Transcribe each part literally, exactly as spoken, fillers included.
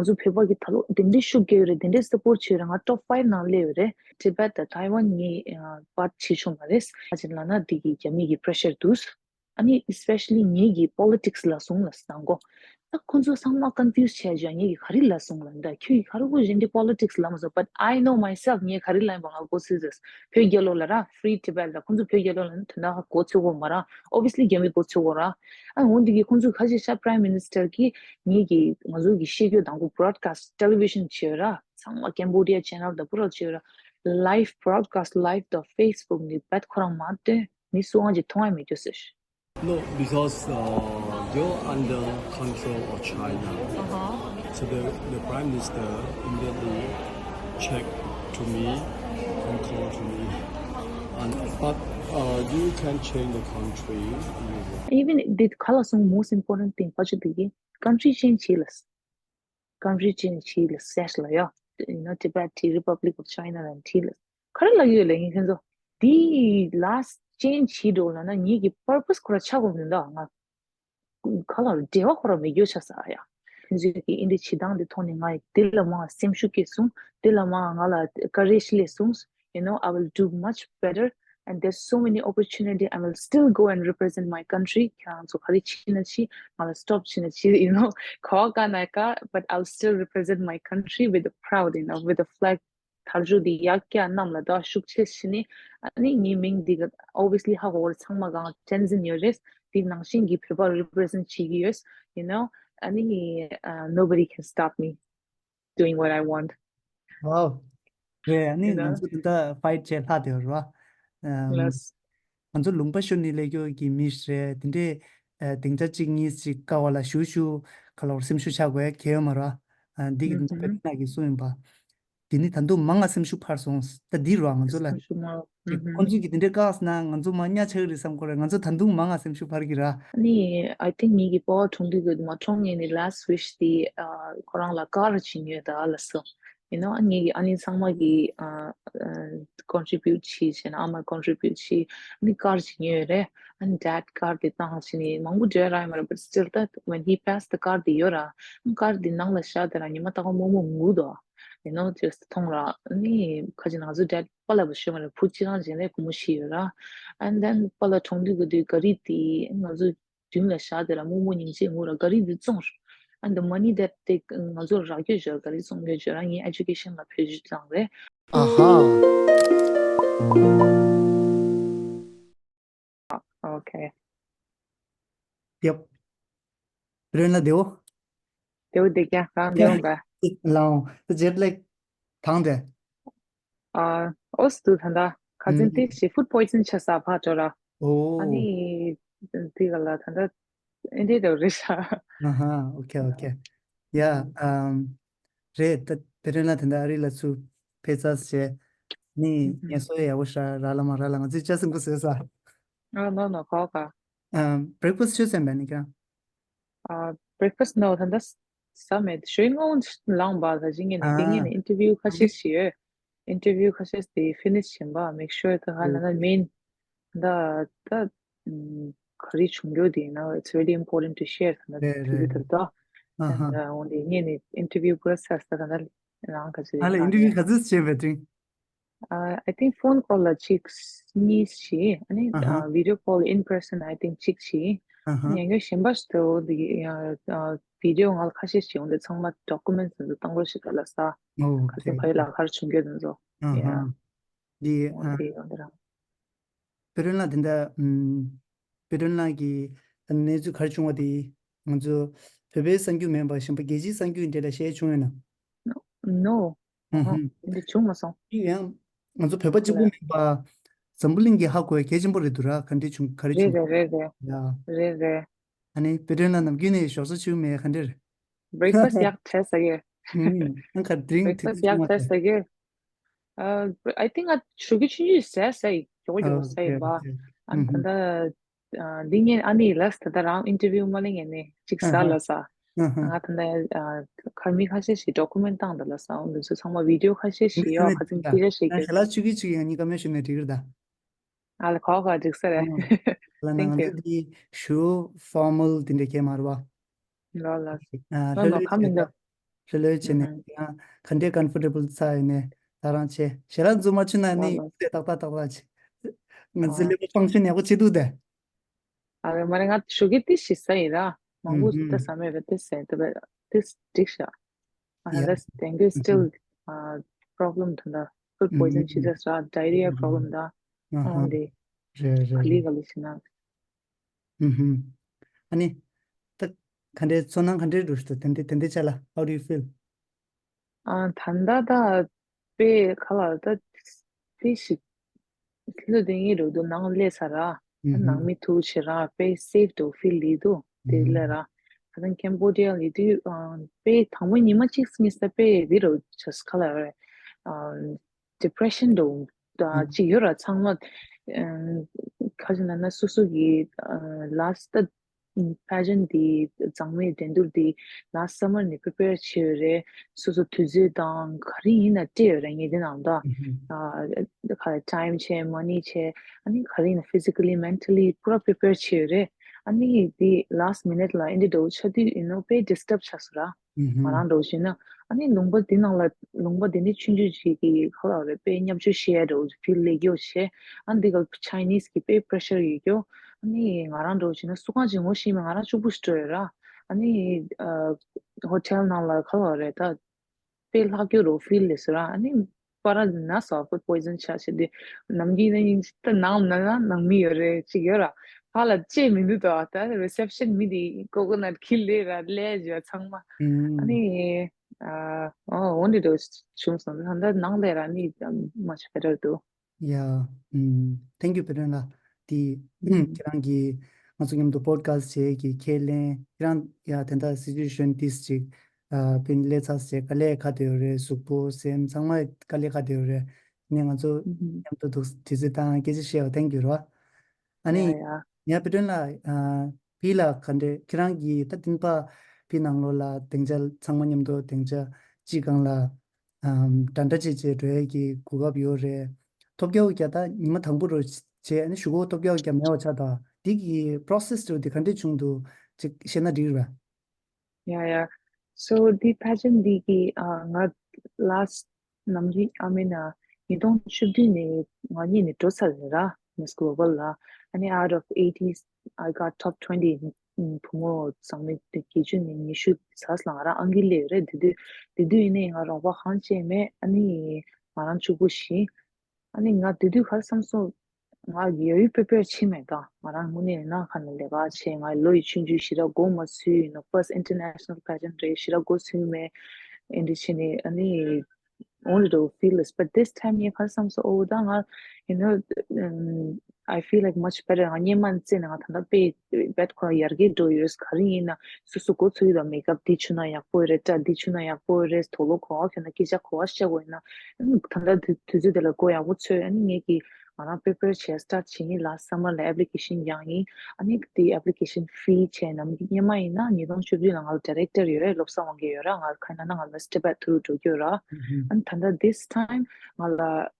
ང་ཚོ་བོད་པ་གི་ད་ལོ་དེ་འདྲའི་ཤུགས་རྒྱག་ཡོད་རེད། དེ་འདྲའི་སཔོར་ཊི་བྱེད་ཡོད་རེད། ང་top five ནང་སླེབས་ཡོད་རེད། Tibet དང་Taiwan ངས་པར་བྱེད་ཆོག་མ་རེད། ཨ་ཅེ་ལ་ན་འདི་གི་རྒྱ་མི་གི་pressure འདུག་ཨ་ནི་especially ངེད་ཀྱི་politics ལ་སོང་ལ་སང་གོ། ད་ཁོང་ཚོ་ཚང་མ་confuse བྱས་བྱས། ངེད་ཀྱི་ག་རེ་ལ་སོང་ལ་འདྲ། ཁྱོད་ཀྱི་ག་རེ་གོ་གཞན་དེ་politics ལ་མ་སོང་། But I know myself ངས་ག་རེ་ལ་ཡིན་པ་ང་གོ་སྲིད་ཟེར། བོད་རྒྱལ་ལོ་ལ་ར་Free Tibet ལ་ཁོང་ཚོ་བོད་རྒྱལ་ལོ་ལ་ནི་དོན་དག་གོ་ཚོད་གོ་མ་ར། Obviously རྒྱ་མི་གོ་ཚོད་གོ་ར། ཨ་འོན་འདི་གི་ཁོང་ཚོ་ཁ་ཤས་ཤ་Prime Minister གི་ངེད་ཀྱི་ང་ཚོ་གི་ཤེས་རྒྱུ་དང་པོ་broadcast television བྱས་ར། ཚང་མ་Cambodia channel དང་པོ་ར་བྱས་ར། Live broadcast live དང་Facebook ནི་བད་ཁོ་རང་མ་སྟོན། མི་སུའང་ཅིག་མཐོང་ཡ་མེད་རྒྱུ་ཟེར། No, because uh, you're under control of China. So the, the prime minister immediately check to me and call to me. And, but uh, you can change the country. Even the color song most important thing. What should be country change healers. Country change healers. Sash la ya. You know, Tibet, Republic of China and healers. Kare la yo le yin kenzo. The last change he do la na ni ki purpose kura cha go nda nga. Kala dewa kura me yo cha sa ya. Nzu ki indi chi dang de toni ngai de la ma sem shu ke sung, de la ma nga la courage le sung. You know, I will do much better. And there's so many opportunity. I will still go and represent my country. Kya so kari chi na chi, I will stop chi na chi. You know, ko ka na ka, but I'll still represent my country with the proud, you know, with the flag. ཐར་ཇུ་དེ་ཡག་ཀྱ་རྣམས་ལ་ད་ཤུགས་ཆེ་ཤི་ནི། ཨ་ནི་ངའི་མིང་འདི་ག་obviously ཧ་གོ་བར་ཚང་མ་གང་Tenzin ཡོད་རེད། དེ་ནང་བཞིན་གྱི་བོད་པ་represent བྱེད་ཀྱི་ཡོད། You know, ཨ་ནི uh, nobody can stop me doing what I want. Wow. རེད། ཨ་ནི་ང་ཚོ་དེ་འདྲ་fight བྱས་ལྷག་དེ་ར། ང་ཚོ་ལུང་པ་ཤོར་ནས་སླེབས་རྒྱུ་གི་མི་རེད། དེ་འདྲས་སྡིངས་ཆ་གཅིག་གཉིས་ཅིག་དཀའ་བ་ལ་ཞུ་ཞུ་ག་ལ་བར་སེམས་ཤུགས་ཆག་དགོས་གལ་ཡོད་མ་རེད། འདི་གི་འདི་ཚོ་བོད་ནང་གི་སུ་ཡིན་པ། དེ་ནི་ད་དུང་མང་ང་སེམས་ཤུགས་འཕར་སོང་། ད་འདི་རུ་ང་ཚོ་ལ་ཁོང་ཚོས་ཀྱི་དེ་འདྲའི་བཀག་ན་ང་ཚོ་མ་ཉ་ཆག་རེད་བསམ་ཁོ་རེད། ང་ཚོ་ད་དུང་མང་ང་སེམས་ཤུགས་འཕར་གི་ར། ནི་I think ངེད་ཀྱི་པོ་གྲོང་སྡེ་གི་མ་གྲོང་ངེད་ནི་last wish དེ་ཁོ་རང་ལ་ཀར་བྱིན་ཡོད་ད་ལ་སོ། You know, ངེད་ཀྱི་ཨ་ནི་ཚང་མ་གི་contribute བྱས་བྱས་ན་ཨ་མ་contribute བྱས་ནི་ཀར་བྱིན་ཡོད་རེད། ཨ་ནི་dad ཀར་དེ་བཏང་བྱས་ནི་མང་པོ་འབྲེལ་ར་ཡོད་མ་རེད། But still that when he passed the ཀར་དེ་ཡོད་ར། ཀར་དེ་ནང་ལ་བཞག་དེ་ར་ཉི་མ་ལྟ་ག་མོག་མོག་ངུ་དོ། You know, just མཐོང་ར། ནི་ཁ་ཅིག་ང་ཚོ་dad པ་ལ་བ་ཤོད་མ་རེད། བུ་གཅིག་རང་བྱས་ནས་བུ་མོ་ཤི་ཡོད་ར། And then པ་ལ་གྲོང་སྡེ་གི་དུས་ག་རི་དེ་ང་ཚོ་མདུན་ལ་བཞག་དེ་ར་མོག་མོག་ཉིན་གཅིག་ངུ་ར་ག་རི་དེ་བཙོང་ར། And the money that they ང་ཚོ་རག་རྒྱུ་བྱོས་ག་རི་བཙོང་རྒྱུ་བྱོས་ར། ངས་education ལ་བེད་སྤྱོད་བཏང་རེད། ཨ་ཧ། Okay. Yep. རེད་ན་དེའོ། དེའོ་དེ་ཀྱང་རང་དེའོ་འགའ། ལའོ། ད་jet lag དང་དེ། ཨ་ཨོ་སྟུ་ཐན་ད་ཁ་ཚིན་ཏི་ཤི་food poison ཆ་ས་ཕ་ཅོ་ར། ཨོ། ཨ་ནི་དེ་ག་ལ་ཐན་ད་ཨིན་དེ་དེའོ་རེད་ཤ། ཨ་ཧ། Okay, okay. Yeah. Um. རེད། ད་བེ་རེ་ལ་དེ་འདྲ་ཨ་རི་ལ་ཚུར་ཕེབས་ཚར་བྱས་ནི་ངལ་གསོ་ཡག་པོ་ཤ་རག་ལ་མ་རག་ལ་ང་ཚོས་ཅ་སེམས་ཁུ་བཟོས་ས། ཨ་no no གོ་ག་ཨམ། breakfast ཆོས་ཟེར་མེད་ནི་ཀྱང་། ཨ་breakfast no ད་ལྟ་ཟ་མེད། ཞོན་ངོ་ལངས་པ་ད་ཅི་ངས་ནི་དེ་ངས་ནི་interview ཁ་ཤས་ཤིག་ཡོད། Interview ཁ་ཤས་དེ་finish བྱེད་པ་make sure ད་ཧ་ལ་ན་main ད་ད་ག་རེ་བྱུང་རྒྱུ་དེ་ཡིན་ན་it's really important to share ད་ད་དུས་དུས་ད་ད་ད་འོན་ཏེ་ངས་ནི་interview process ད་ད་ད་རང་ག་ཚོད་ཨ་ལ་interview ག་ཚོད་བྱས་པ་དྲིན། Uh, I think phone call ལ་གཅིག་གཉིས་ཤིག་ཨ་ནི་uh, video call in person I think གཅིག་ཤིག་ཨ་ནི་ཡང་གཞན་པ་ཞིག་ཏུ་འདི་video ང་ལ་ཁ་ཤས་ཤིག་འོང་དེ་ཚང་མ་documents འདི་བཏང་རོགས་ཞིག་ག་ལ་ས་ཁ་ཚན་ཕ་ཡི་ལ་ཁར་བྱུང་རྒྱུ་འདི་ཚོ་འདི་འོང་དེ་ཡོང་དེ་རང་། བེ་རོན་ལ་དེ་འདྲ་བེ་རོན་ལ་གི་གནས་ཚུལ་ག་རེ་བྱུང་བ་དེ་ང་ཚོ་བོད་པའི་གསར་འགྱུར་མིན་པ་གཞན་པ་རྒྱལ་སྤྱིའི་གསར་འགྱུར་འདྲ་ལ་བཤད་བྱུང་ཡོད་ན། No. འདི་བྱུང་མ་སོང་། ཡང་ང་ཚོ་བོད་པ་གཅིག་པུ་མིན་པ་འཛམ་བུ་གླིང་གི་ཧ་གོ་ཡ་གལ་ཆེན་པོ་རེད་འདུག་ར། ག་འདྲ་བྱུང་ག་རེ་བྱུང་། རེད་རེད་རེད་རེད། ཡ། རེད་རེད། ཨ་ནི་བེ་རོན་ལ་ནམ་རྒྱུན་ནས་ཞོགས་ཇ་མཆོད་མེད་ག་འདྲ་རེད། Breakfast ཡག་བྲེས་ཟ་གི། ཨང་ཁ་drink breakfast ཡག་བྲེས་ཟ་གི། I think ང་ཞོགས་ཀྱི་ཆུང་ཆུང་ཟས་ཟས་ཡོད་ཡོད་ཟས་ཡོད་པ། ཨ་ད་ལྟ་འདི་ངས་ཨ་ནི་ལས་ད་ལྟ་རང་interview མ་ལེན་ངས་ནས་གཅིག་ཟ་ལ་ཟ། ང་ད་ལྟ་ཁར་མི་ཁ་ཤས་ཤིག་document བཏང་ད་ལ་ཟ། འོང་འདི་ཚོ་ཚང་མ་video ཁ་ཤས་ཤིག་ཡོད་ཁ་ཚིག་ཁ་ཤས་ཤིག་ཡོད། ལ་ཆུ་གི་ཆུ་ཡང་གཉིས་ཀ་མེད་ཞུ་ནས་འགྲིག་རེད་ད། ཨ་ལ་ཁོག་ག་འགྲིག་ས་རེད། ལ་ན་ང་ཚོ་འདི་ཞུ་formal འདི་འདྲ་གས་མ་རེད་བ། ལ་ལ། ལ་ལ་ཁ་མི་འདུག་ལྷོད་ལྷོད་བྱས་ནས་ཡང་ག་འདྲའི་comfortable་ཚ་ཡིན་ནས་ད་རང་བྱས་ཞལ་ལག་འཛུལ་མ་བཅུག་ན་ནི་ཏག་ཏག་ཏག་ཏག་བྱས། ང་ཚོའི་ཀླད་པ་function་ཡག་པོ་བྱེད་འདུག་དེ། ཨ་རེ་མ་རེད། ང་ཞོགས་ཀས་ཏི་ཞིག་ཟ་ཡིན་ར། མང་པོ་ཞིག་ད་ཟ་མེད་པ་ཏི་ཟ་ཡིན། ཏི་འགྲིག་ཤག་ཨ་ད་དེང་དུས་still problem་ད་ལྟ་food poison་བྱེད་ས་ར་diarrhea problem་ད་ཨང་དེ་རེད་རེད་ག་ལི་ག་ལི་ཞིག་ན། ཨ་ནི་ད་ག་འདྲའི་ཚོར་སྣང་ག་འདྲའི་འདུག་ཞུ་དེ་འདྲའི་དེ་འདྲའི་ཆ་ལ་how do you feel? ཨ་ད་ད་ད་དཔེ་ག་ལ་ད་དེ་ཞིག་ལྷོད་དེ་ངེས་འགྲོ་འདུག་ནང་སླེབས་ས་ར། ནང་མི་ཐུག་བྱེད་ར་དཔེ་safe་འདུག feel་ལི་འདུག་དེ་ལས་ར། ད་ཐེངས་Cambodia་ལི་དུས་དཔེ་དང་པོ་ཉི་མ་གཅིག་གཉིས་ད་དཔེ་དེ་རུ་just་ག་ལ་ར་depression་འདུག་ད་གཅིག་ཡོད་ར་ཚང་མ་ག་ཅི་ན་ན་སོ་སོ་གི་last pageant་འདི་མཛངས་མའི་འགྲན་བསྡུར་འདི་last summer་ནས་prepare་བྱས་ཡོད་རེད། སོ་སོ་དུས་ཚོད་དང་ག་རེ་ཡིན་ན་སྤྲད་ཡོད་རེད། ངས་འདི་ནང་ད་ཨ་ག་time་བྱས་money་བྱས་ཨ་ནི་ག་རེ་ཡིན་ན་physically mentally་པུ་ར་prepare་བྱས་ཡོད་རེད། ཨ་ནི་འདི་last minute་ལ་ཨེ་འདི་འདྲ་བོ་ཆགས་དུས་you know་དཔེ་disturb་ཆགས་སོང་ར། ང་རང་འདྲ་བོ་བྱས་ན་ཨ་ནི་ལུང་པ་འདི་ནང་ལ་ལུང་པ་འདི་ནི་ཆུང་ཆུང་ཅིག་གི་ག་ལ་རེད་དཔེ་བརྙས་བཅོས་བྱེད་ཡ་འདྲ་བོ་feel་ལེ་རྒྱོ་བྱས། ཨ་འདི་ག་Chinese་གི་དཔེ་pressure་ཡོད་རྒྱོ། ཨ་ནི་ང་རང་འདྲ་བོ་བྱས་ན་སུ་གང་ཅིག་ངོ་ཤེས་མེད་ང་རང་གཅིག་པུ་ཞིག་འགྲོ་ཡོད་ར། ཨ་ནི་ཨ་hotel་ནང་ལ་ག་ལ་རེད་ད་དཔེ་ལྷག་རྒྱུ་རོ་feel་ལེ་སོ་ར། ཨ་ནི་པ་ར་ན་ས་food poison་ཆགས་བྱས་དུས་ནམ་རྒྱུན་ན་ཡིན་ད་ནང་ན་ན་ནང་མི་ཡོད་རེད་ཅིག་ཡོད་ར། ཕ་ལ་ཅེས་མི་འདུག་ད་ད་reception་མི་དེ་coconut་ཁྱི་ལས་ར་ལས་བྱས་ཚང་མ་ཨ་ནི་ཨ་འོ་འདི་འདྲ་བྱུང་སོང་ད་ནང་ལས་ར་ནི་much better་འདུག Yeah, um, thank you, Peren ལགས། དེ་ཁྱེད་རང་གིས་ང་ཚོ་མཉམ་དུ་podcast་བྱེད་ཀྱི་ཁས་ལེན། ཁྱེད་རང་ཡ་དེ་འདྲ་situation་this་ཅིག་ཨ་ཕིན་ལས་ཚ་ཟེར་དཀའ་ལས་ཁག་དེ་ཡོད་རེད། གཟུགས་པོ་སེམས་ཚང་མ་དཀའ་ལས་ཁག་དེ་ཡོད་རེད། ནས་ང་ཚོ་མཉམ་དུ་འདུག་དུས་ཚོད་དང་སྐད་ཆ་བཤད་པ་thank you་རོ། ཨ་ནི་ཡ་ཡ་ཡ་Peren་ལགས་ཨ་ཕི་ལ་ག་འདྲས་ཁྱེད་རང་གིས་ད་ཏིན་པ་ཕི་ནང་ལོགས་ལ་སྡིངས་ཆ་ཚང་མ་མཉམ་དུ་སྡིངས་ཆ་གཅིག་སྒང་ལ་ཨམ་འདྲ་འདྲ་བྱེད་བྱེད་འགྲོ་ཡས་ཀྱི་གོ་སྐབས་ཡོད་རེད། ཐོབ་རྒྱག་རྒྱ་ད་ཉི་མ་དང་པོ་རུ་བྱས་ཨ་ནི་གཞུག་གུ་ཐོབ་རྒྱག་རྒྱ་མེད་པ་ཆགས་ད་འདི་གི་process་དུ་འདི་ག་འདྲས་བྱུང་འདུག་ཅིག་བཤད་ན་འགྲིག་རེད་པ། Yeah, yeah. So the pageant འདི་གི་ཨ་ང་last ནམ་རྒྱུན་I mean ཉིས་སྟོང་བཅུ་བདུན་ནས་ང་གཉིས་ནས་འགྲོ་ཚར་རེད་ར། Miss Global་ལ་ཨ་ནི་out of eighty I got top twenty བུ་མོ་ཚང་མས་བརྒྱད་ཅུ་ནས་ཉི་ཤུ་ཚར་ལ་ང་རང་ཨང་ཀི་སླེབས་ཡོད་རེད། དེ་དུས་དེ་དུས་ཡིན་ནའི་ང་རོགས་པ་གང་བྱས་མེད། ཨ་ནི་ང་རང་གཅིག་པུ་ཞིག་ཨ་ནི་ང་དེ་དུས་ག་རེ་བསམ་སོང་། ང་ཡོད་ཡོད་པེ་པེར་བྱེད་མེད་ད། ང་རང་དངོས་གནས་ཡིན་ན་ཁ་ནས་ལས་ཀ་བྱས་ང་ལོ་ཡི་ཆུང་ཆུང་ཞེ་དྲག་འགོ་མ་ཚུགས་ཡིན་ནོ། first international pageant་རེད་ཞེ་དྲག་འགོ་ཚུགས་མེད། ཨེ་འདྲ་བྱས་ནས་ཨ་ནི་only to feel this but this time ངས་ག་རེ་བསམ་སོང་ཨོ་ད་ང་you know um, I feel like much better ང་སྔོན་མ་བརྩིས་ན་ང་ད་ལྟ་དཔེ་བེད་ཁོ་ཡར་རྒྱས་འགྲོ་ཡོད། ག་རེ་ཡིན་ན་སོ་སོ་འགོ་ཚུགས་ཡོད་པ་མེད་སྐབས་འདི་བྱུང་ན་ཡག་པོ་རེད་ད། འདི་བྱུང་ན་ཡག་པོ་རེད། དོགས་སློང་གོ་བ་ཁྱོད་ན་སྐད་ཆ་གོ་བ་བཤད་དགོས་ཡིན་ན་ད་ལྟ་དུས་དུས་ཚོད་དེ་ལ་འགོ་ཡག་པོ་ཚོད། ཨ་ནི་ངས་ཀྱི་ང་རང་པེ་པེར་བྱས་start་བྱེད་ཡིན། last summer་ལ་application་བརྒྱངས་ཡིན། ཨ་ནི་དེ་application fee་བྱས་ནམ་རྒྱུན་སྔོན་མ་ཡིན་ན་ཉིས་སྟོང་བཅུ་བདུན་ལ་ང་ལ་director་ཡོད་རེད། བློ་བཟང་དབང་རྒྱལ་ཡོད་རེད། ང་ལ་ཁ་ན་ན་ང་ལ་step back་through་འགྲོ་རྒྱུ་ར། ཨ་ནི་ད་ལྟ་this time་ང་ལ་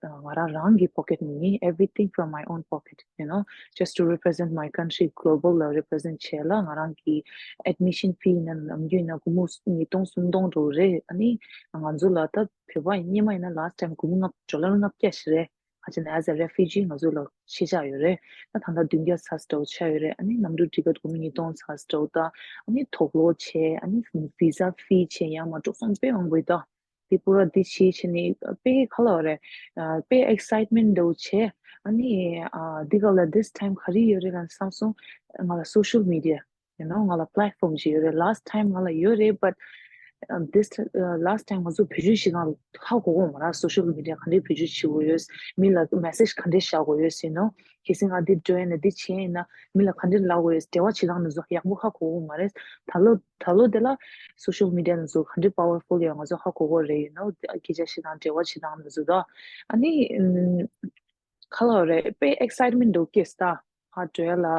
ང་རང་རང་གི་pocket་ནས་everything from my own pocket you know just to represent my country global་ལ་represent་བྱས་ལ་ང་རང་གི་admission fee་ཡིན་ན་ནམ་རྒྱུན་ཡིན་ན་སྒོར་མོ་ཉིས་སྟོང་སུམ་སྟོང་འགྲོ་རེད། ཨ་ནི་ང་ཚོ་ལ་ད་བོད་པ་ཡིན་སྔོན་མ་ཡིན་ན་last time་སྒོར་མོ་ལྔ་ཌོ་ལར་ལྔ་བརྒྱ་ཞིག་རེད། ཁ་ཅིག་ན་as a refugee་ང་ཚོ་ལ་ཤེས་བྱ་ཡོད་རེད། ད་ད་ལྟ་བདུན་བརྒྱ་ཚ་སི་ཊོག་ཆགས་ཡོད་རེད། ཨ་ནི་གནམ་གྲུ་ཊི་ཀེ་ཊི་སྒོར་མོ་ཉིས་སྟོང་ཚ་སི་ཊོག་ད་ཨ་ནི་དོགས་སློང་བྱས་ཨ་ནི་visa fee་བྱས་ཡང་མ་འགྲོ་སོང་དཔེ་མང་པོ་ཡོད་ད། དེ་པུ་ར་དེ་བྱས་བྱས་ནས་དཔེ་ག་ལ་རེད། དཔེ་excitement་འདྲ་བོ་བྱས། ཨ་ནི་ཨ་འདི་ག་ལ་this time་ག་རེ་ཡོད་རེད་ལབ་བསམ་སོང་། ང་ལ་social media you know ང་ལ་platform་ཅིག་ཡོད་རེད། last time་ང་ལ་ཡོད་རེད། but um, this uh, last time་ང་ཚོ་བེད་སྤྱོད་བྱེད་སྟངས་ཧ་གོ་གོ་མ་རེད། social media་ག་འདྲའི་བེད་སྤྱོད་བྱེད་དགོས་ཡོད། མི་ལ་message་ག་འདྲའི་བཞག་དགོས་ཡོད་ཟེར་ནོ། གལ་སྲིད་ང་འདི་འགྲོ་ཡིན་ན་འདི་བྱས་ཡིན་ན་མི་ལ་ག་འདྲའི་ལབ་དགོས་ཡོད། འབྲེལ་བ་བྱེད་སྟངས་འདི་ཚོ་ཡག་པོ་ཧ་གོ་གོ་མ་རེད། ད་ལོ་ད་ལོ་དེ་ལ་social media་འདི་ཚོ་ག་འདྲའི་powerful་ཡོད་ང་ཚོ་ཧ་གོ་གོ་རེད། you know་སྐད་ཆ་བཤད་སྟངས་འབྲེལ་བ་བྱེད་སྟངས་འདི་ཚོ་ད་ཨ་ནི་ཨམ། ག་ལ་རེད། དཔེ་excitement་འདྲ་བོ་སྐྱེས་ད། ཧ་འགྲོ་ཡ་ལ།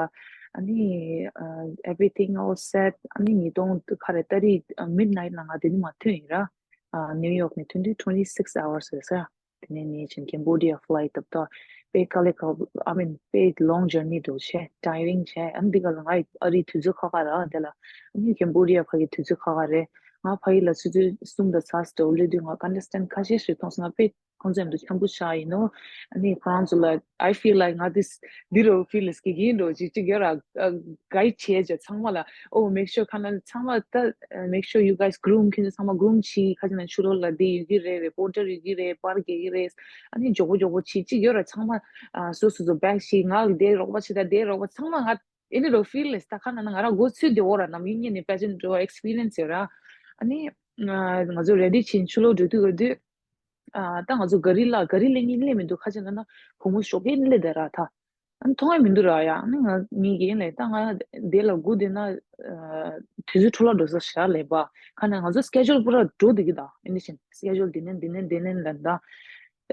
ཨ་ནི་ཨ་everything all set ཨ་ནི་ཉིས་སྟོང་ག་རེ་ཏ་རིག་ཨ་midnight་ལ་ང་དེ་ནི་མ་ཐོན་ཡིན་ར། ཨ་New York་ནས་ཐོན་དུས་twenty six hours་རེད་ས། དེ་ནས་ནས་ཅིང་Cambodia flight་བཏབ་ད། དཔེ་དཀའ་ལས་ཁག I mean་དཔེ་long journey་འདྲ་བོ་བྱས་tiring་བྱས། ཨ་ནི་འདི་ག་ལ་ང་ཨ་རིའི་དུས་ཚོད་ཁག་ཁག་ར་དེ་ལ། ཨ་ནི་Cambodia་ཁག་གི་དུས་ཚོད་ཁག་ཁག་རེད། ང་ཕ་ཡུལ་ལ་ཆུ་ཚོད་གསུམ་དང་ཚ་སྟོ་སླེབས་དུས་ང་ག་འདྲ་སྟན་ཁ་ཤས་ཤིག་མཐོང་སོང་། ང་དཔེ་ཁོང་ཚོ་མཉམ་དུ་འཆམ་པོ་ཤག་ཡིན་ནོ། ཨ་ནི་ཁོ་རང་ཚོ་ལ་I feel like ང་this འདི་རུ་feel is གི་ཡིན་འགྲོ་ཅིག་ཅིག་ཡོད་ར། guide བྱས་ཅེས་ཚང་མ་ལ། oh make sure ཁ་ན་ཚང་མ་ད་make sure you guys groom ཁྱོད་ཚོ་ཚང་མ་groom བྱེད། ཁ་ཅིག་ན་ཆུ་ལོག་ལ་འདི་ཡོད་ཀྱི་རེད། reporter ཡོད་ཀྱི་རེད། པར་རྒྱག་གི་རེད། ཨ་ནི་མགྱོགས་པོ་མགྱོགས་པོ་བྱེད་ཅིག་ཡོད་ར། ཚང་མ་སོ་སོ་སོ་bag བྱེད། ང་ལ་འདི་རོགས་པ་བྱེད་ད་འདི་རོགས་པ་ཚང་མ་ང་ཨེ་ནི་རོ་feel is ད་ཁ་ན་ན་ང་ར་མགོ་ཚོས་འདི་འོ་ར་ནམ་ཡིན་ཉེ་ནི་pageant འགྲོ་experience ཡོད་ར། ཨ་ནི་ང་ང་ཚོ་ready བྱེད་ཆུ་ལོག་འགྲོ་དུས་འོ་དུས། ཨ་ད་ང་ཚོ་ག་རི་ལ་ག་རི་ལེན་གྱིན་སླེབས་མི་འདུག་ཁ་ཅིག་ན་ན་བུ་མོ་ཞོགས་ཀས་སླེབས་བསྡད་ར་ད། ཨ་ནི་མཐོང་ཡ་མི་འདུག་ར་ཡ། ཨ་ནི་ང་ངའི་གིན་ལས་ད་ང་དེ་ལ་སྒུག་བསྡད་ན་དུས་ཚོད་འཕྲོ་བརླག་འགྲོ་ས་ཤག་ལས་པ། ཁ་ན་ང་ཚོ་schedule པུ་ར་འགྲོ་བསྡད་ཀྱི་ད་ཨེ་ནི་ཤིན་schedule འདི་ནས་འདི་ནས་འདི་ནས་ལ་ད།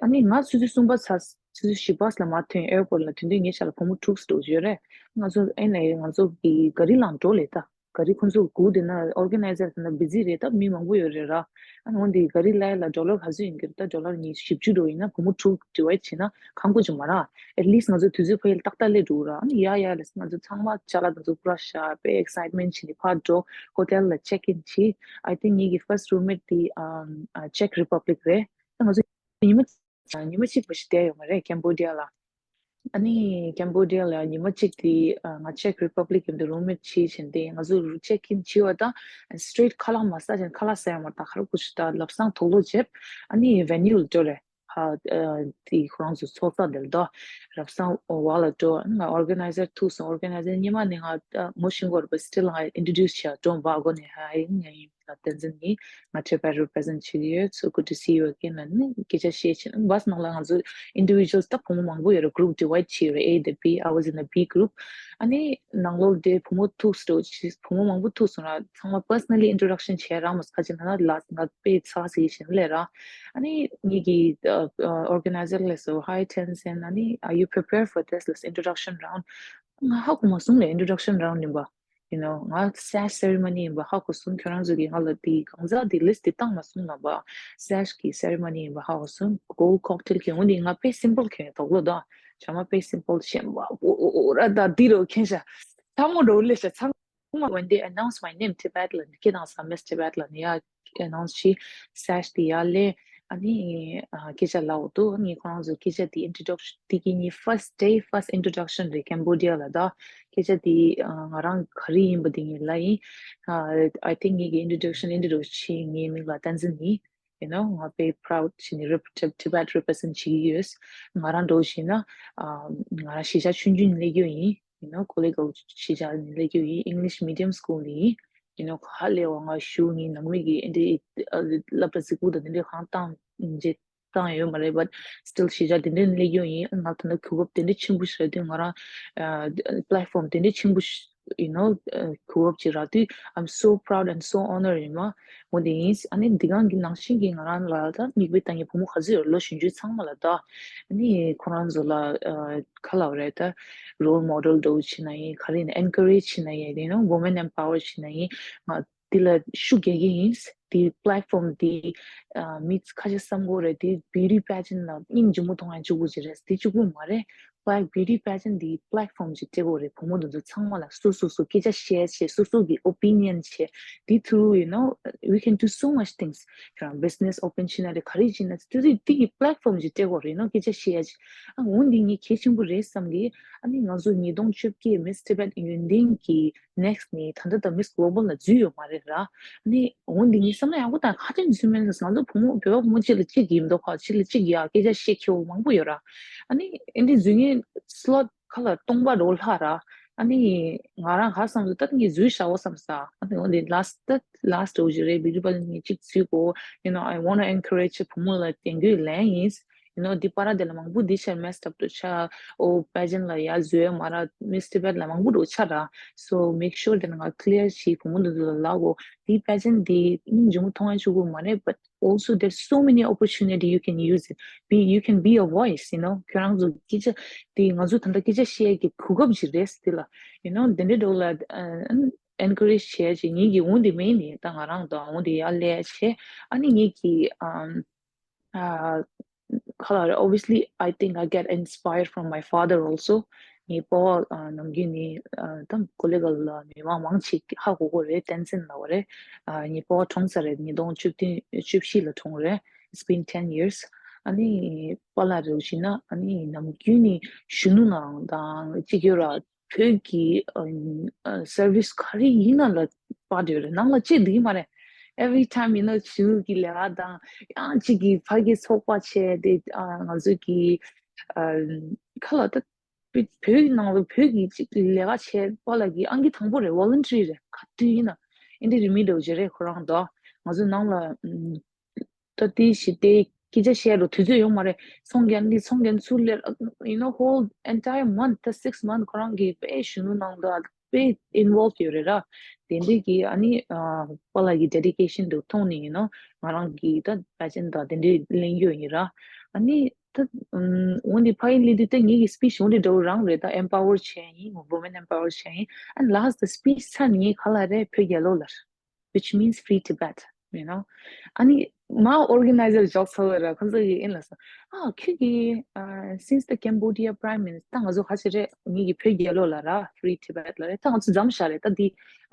ཨ་ནི་ང་ཆུ་ཚོད་གསུམ་པ་ཚ་ཆུ་ཚོད་བཞི་པ་ལ་མ་ཐོན། airport ལ་ཐོན་དུས་ངའི་ཤ་ལ་བུ་མོ་དྲུག་འགྲོ་ཡོད་རེད། ང་ཚོ་ཨེ་ནས་ང་ཚོ་གི་ག་རི་ལང་འགྲོ་ལས་ད། ག་རི་ཁོང་ཚོ་སྒུག་བསྡད་ན་organizer དེ་ན་busy རེད། ད་མི་མང་པོ་ཡོད་རེད་ར། ཨ་ནི་འོན་ཏེ་ག་རི་ལ་ཡ་ལ་dollar ག་ཚོད་ཡིན་གྱི་རེད། ད་dollar ཉི་བཞི་བཅུ་འགྲོ་ཡིན་ན་བུ་མོ་དྲུག་divide བྱས་ན་ཁང་པ་ཅིག་མ་ར། at least ང་ཚོ་དུས་ཚོད་ཕ་ཡུལ་ཏག་ཏག་སླེབས་འགྲོ་ར། ཨ་ནི་ཡ་ཡ་ལ་ང་ཚོ་ཚང་མ་ཅ་ལག་དང་ཚོ་པུ་ར་ཤ་པེ་excitement བྱས་ནས་ཕར་འགྲོ། hotel ལ་check in བྱས། I think ངེད་ཀྱི་first roommate དེ་ཨམ་ཨ་Czech Republic རེད། ད་ང་ཚོ་ཉི་མ་ཉི་མ་གཅིག་པ་ཞིག་བསྡད་ཡོད་མ་རེད་Cambodia ལ། ཨ་ནི་Cambodia ལ་ཉི་མ་གཅིག་དེ་ཨ་ང་Czech Republic ཡོང་དུས་roommate བྱས་བྱས་ཏེ་ང་ཚོ་check in བྱས་པ་དང་straight ཁ་ལག་མ་ཟ་བྱས་ཁ་ལག་ཟ་ཡ་མ་ད་ཁ་རུ་ཁུ་ཤི་ད་ལབ་སང་དོག་ལོ་བྱེད། ཨ་ནི་venue ལ་འགྲོ་རེད། ཧ་ཨ་དེ་ཁོ་རང་ཚོ་ཚོགས་ས་དེ་ལ་དོ་རབ་སང་བ་ལ་འགྲོ། ཨ་ནི་ང་organizer ཐུག་སོང་། organizer ཉི་མ་ནས་ང་ངོ་ཤེས་གོ་རེད་པ། still ང་introduce བྱས་འགྲོ་བ་གོ་ནས་ཧ་ཡིན་ང་ཡིན། ལ་བསྟན་འཛིན་ཡིན། ང་Tibet represent བྱེད་ཀྱི་ཡོད། So good to see you again ལ་ནི་སྐད་ཆ་བཤད་ཕྱིན། bus ནང་ལ་ང་ཚོ་individuals ད་བུ་མོ་མང་པོ་ཡོད་རེད། group divide བྱས་ཡོད་རེད། A དང་B I was in a B group ཨ་ནི་ནང་ལོགས་དེ་བུ་མོ་ཐུག་སོང་། བུ་མོ་མང་པོ་ཐུག་སོང་ར། ཚང་མ་personally introduction བྱས་རང་མ་ཁ་ཅིག་ན་ལ་ང་དཔེ་ཚ་ཟིག་བཞིན་ལས་ར། ཨ་ནི་ངེད་ཀྱི་organizer ལས་སོ། Hi Tenzin ཨ་ནི are you prepared for this ལས་introduction round ང་ཧ་གོ་མ་སོང་ལས་introduction round ཡིན་པ། you know ང་sash ceremony ཡིན་པ་ཧ་གོ་སོང་། ཁྱོད་རང་ཚོ་གིས་ང་ལ་དེ་གང་ཟག་དེ་list དེ་བཏང་མ་སོང་ལབ་པ། sash གི་ceremony ཡིན་པ་ཧ་གོ་སོང་། gold cocktail གི་འོ་ནི་ང་དཔེ་simple གྱོན་དོག་ལོ་དང་བྱ་མ་དཔེ་simple ཤེས་པ་འོ་འོ་འོ་ར་ད་འདི་རུ་མཁན་ཤ་ཚ་མོ་འགྲོ་ལེ་ཤ་ཚང་མ། When they announce my name Tibet ལ་ཁྱེད་དང་ས་Miss Tibet ལ་ནི་ཡ་announce བྱས། sash དེ་ཡ་ལེ། ཨ་ནི་ཨ་སྐད་ཆ་ལབ་འོ་དུ་ངས་ཁོ་རང་ཚོ་སྐད་ཆ་དེ་introduction དེ་གི་ངའི་first day first introduction རེད་Cambodia ལ། ད་སྐད་ཆ་དེ་ཨ་ང་རང་ག་རེ་ཡིན་པ་དེ་ངས་ལབ་ཡིན། ཨ་I think ངེད་ཀྱི་introduction introduce བྱས། ངའི་མིང་ལ་བསྟན་འཛིན་ཡིན། you know ང་དཔེ་proud བྱས་ནས་rep- Tibet represent བྱེད་ཀྱི་ཡོད། ང་རང་འགྲོ་བཞིན་ན་ཨ་ང་རང་གཞིས་ཆགས་ཆུང་ཆུང་ནས་སླེབས་ཡོད་ཡིན། you know ཁོ་ལེ་གོ་གཞིས་ཆགས་ནས་སླེབས་ཡོད་ཡིན། English medium school ནས་ཡིན། you know ག་ལེ་བ་ང་ཞུ་ངའི་ནང་མི་གི་འདི་སློབ་གྲྭ་གཟིགས་སྐུ་དང་འདི་འདྲའི་གང་བཏང་རྗེས་བཏང་ཡོད་མ་རེད། but still གཞིས་ཆགས་དེ་འདྲའི་སླེབས་ཡོད་ཡིན། ང་ད་ནི་གོ་སྐབས་དེ་འདྲའི་ཆེན་པོ་ཞིག་རེད་དུས་ང་རང་platform དེ་འདྲའི་ཆེན་པོ་ཞིག you know གོ་སྐབས་ཅིག་རག་དུས་I'm so proud and so honored ཡིན་མ། འོ་དེ་ཡིན། ཨ་ནི་འདི་གང་གི་ནང་བཞིན་གྱི་ང་རང་ལ་ད་མིག་དཔེ་ལྟ་མཁན་བུ་མོ་ག་ཚོད་ཡོད་ལོ་གཞོན་ཆུང་ཚང་མ་ལ་ད་ཨ་ནི་ཁོ་རང་ཚོ་ལ་ག་ལབ་རེད་ད་role model འདྲ་བོ་བྱེད་ན་ཡིན། ག་རེ་ཡིན་encourage བྱེད་ན་ཡིན། you know women empower བྱེད་ན་ཡིན། ང་འདི་ལ་ཤུགས་རྒྱག་གི་ཡིན། དེ་platform དེ་ཨ་མི་ཁ་ཤས་བསམ་གྱི་རེད། དེ་beauty pageant ལ་སྙིང་རྗེ་མོ་མཐོང་ཡ་གཅིག་པུ་ཅིག་རེད། དེ་གཅིག་པུ་མ་རེད། པ་beauty pageant དེ་platform ཅིག་སྤྲད་དགོས་རེད། བུ་མོ་དེ་ཚོ་ཚང་མ་ལ་སོ་སོ་སོ་སྐད་ཆ་བཤད་བྱས་སོ་སོ་གི་opinion བྱས་དེ་through you know we can do so much things. ཁྱོད་རང་business open བྱེད་ན་རེད། ག་རེ་བྱེད་ན་དེ་དེ་དེ་གི་platform ཅིག་སྤྲད་དགོས་རེད། you know སྐད་ཆ་བཤད་བྱས་ཨ་འོ་འདི་ངས་གལ་ཆེན་པོ་རེད་བསམ་གི་ཨ་ནི་ང་ཚོ་ཉིས་སྟོང་བཅོ་བརྒྱད་Miss Tibet ཡོན་ཏན་གི next ནི་ད་ལྟ་ད་Miss Global ལ་འཛུལ་ཡོད་མ་རེད་ར། ཨ་ནི་འོ་འདི་ངའི་བསམ་བློ་ཡག་པོ་དང་ཁ་ཅིག་འཛུལ་མེད་ཟེར། ང་ཚོ་བུ་མོ་བོད་པ་བུ་མོ་གཅིག་ལ་གཅིག་ཡིན་མདོག་ཁ་གཅིག་ལ་གཅིག་ཡ་སྐད་ཆ་བཤད་ཁྱེའུ་མང་པོ་ཡོད་ར། ཨ་ནི་ཨེ་འདི་འཛུལ་ངའི་slot ཁ་ལ་སྟོང་པ་འགྲོ་ལྷག་ར། ཨ་ནི་ང་རང་ག་བསམ་སོང་ད་ངས་འཛུལ་བཞག་འོ་བསམ་ས། ཨ་ནི་འོ་འདི་last ད་last འོ་ཞིག་རེད། བི་ཌི་པ་ལ་ངས་གཅིག་འཛུལ་གོ you know I wanna encourage བུ་མོ་ལ་དེང་དུས་ལན་ཡིན། you know འདི་པ་ར་དེ་ལ་མང་པོ་འདི་ཆར་messed up འགྲོ་ཆ། ཨོ་pageant ལ་ཡ་འཛུལ་ཡ་མ་ར་Miss Tibet ལ་མང་པོ་འགྲོ་ཆ་ར། so make sure དེ་ན་ང་clear བྱེད་བུ་མོ་འདི་ཚོ་ལ་ལབ་གོ་འདི་pageant འདི་སྙིང་རྗེ་མོ་མཐོང་ཡ་ཆུ་གོ་མ་རེད། but also there's so many opportunity you can use it. Be you can be a voice, you know ཁྱོད་རང་ཚོ་སྐད་ཆ་དེ་ང་ཚོ་ད་ལྟ་སྐད་ཆ་བཤད་ཀྱི་གོ་སྐབས་ཅིག་རེད་དེ་ལ། you know དེ་འདྲའི་འགྲོ་ལ་encourage བྱས་ཅིག་ངེད་ཀྱི་འོང་དེ་མེད་ནི་ད་ང་རང་དང་འོང་དེ་ཡ་ལས་བྱས་ཨ་ནི་ངེད་ཀྱི་ཨམ། ཁ་ལ་རེད། obviously I think I get inspired from my father also. ངའི་པ་ཕ་ནམ་རྒྱུན་ནས་ད་ཀོ་ལི་གྷལ་ལ་མི་མང་མང་ཆེ་ཧ་གོ་གོ་རེད། བསྟན་འཛིན་ལབ་པ་རེད། ངའི་པ་ཕ་གྲོངས་ཚར་རེད། ཉིས་སྟོང་བཅུ་བདུན་བཅུ་བཞི་ལ་གྲོངས་རེད། It's been ten years. ཨ་ནི་པཱ་ལགས་རེད་བཞིན་ན་ཨ་ནི་ནམ་རྒྱུན་ནས་གཞོན་ནུ་ནང་དང་གཅིག་ཡོད་ར། བོད་ཀྱི་ཨ་ཨ་service ག་རེ་ཡིན་ན་ལ་དཔག་ཡོད་རེད། ནང་ལ་ཅི་འདུག་མ་རེད། Every time you know གཞོན་ནུ་གི་ལས་ཀ་དང་ཡང་གཅིག་གི་ཕ་གི་ཚོགས་པ་བྱས་ཏེ་ཨ་ང་ཚོ་གི་ཨ་ཁ་ལ་ད་བོད་བོད་ནང་ལ་བོད་ཀྱི་ཅིག་ལས་ཀ་བྱས་པ་ལ་གི་ཨང་ཀི་དང་པོ་རེད། voluntary རེད། ག་དུས་ཡིན་ན་ཨིན་དི་རི་མི་འདྲ་བོ་ཅིག་རེད། ཁོ་རང་དོ་ང་ཚོ་ནང་ལ་ཨམ་ད་དེ་ཞིག་དེ་སྐད་ཆ་བཤད་རོགས་དུས་ཚོད་ཡོང་མ་རེད། ཚོང་རྒྱག་འདི་ཚོང་རྒྱག་ཚུར་ལེར་you know whole entire month ད་six month ཁོ་རང་གི་དཔེ་གཞོན་ནུ་ནང་དུ་དཔེ་involved ཡོད་རེད་ར། དེ་འདྲའི་གི་ཨ་ནི་ཨ་པཱ་ལགས་ཀྱི་dedication དུ་མཐོང་ནས་ཡིན་ནོ། ང་རང་གི་ད་pageant དང་དེ་འདྲའི་གླེང་རྒྱུ་ཡིན་ར། ཨ་ནི་ད་ཨམ་འོན་ཏེ་ཕ་ཡི་ལི་དུས་ད་ངེད་ཀྱི་speech འོན་ཏེ་འདྲ་བོ་རང་རེད། ད་empower བྱས་ཡིན། women empower བྱས་ཡིན། And last the speech ཚར་ནས་ངས་ག་ལ་རེད། བོད་རྒྱལ་ལོ་ལ། Which means free Tibet, you know. ཨ་ནི་མ་organizer འཇོག་ཚོ་ར་ཁོང་ཚོ་ཡི་ཨིན་ལ་སོ། ཨ་ཁྱོད་ཀྱི་ཨ་since the Cambodia prime minister ད་ང་ཚོ་ཁ་ཆེ་རེད། ངེད་ཀྱི་བོད་རྒྱལ་ལོ་ལ་ར། Free Tibet ལ་རེད། ད་ང་ཚོ་མཚམས་བཞག་རེད། ད་འདི་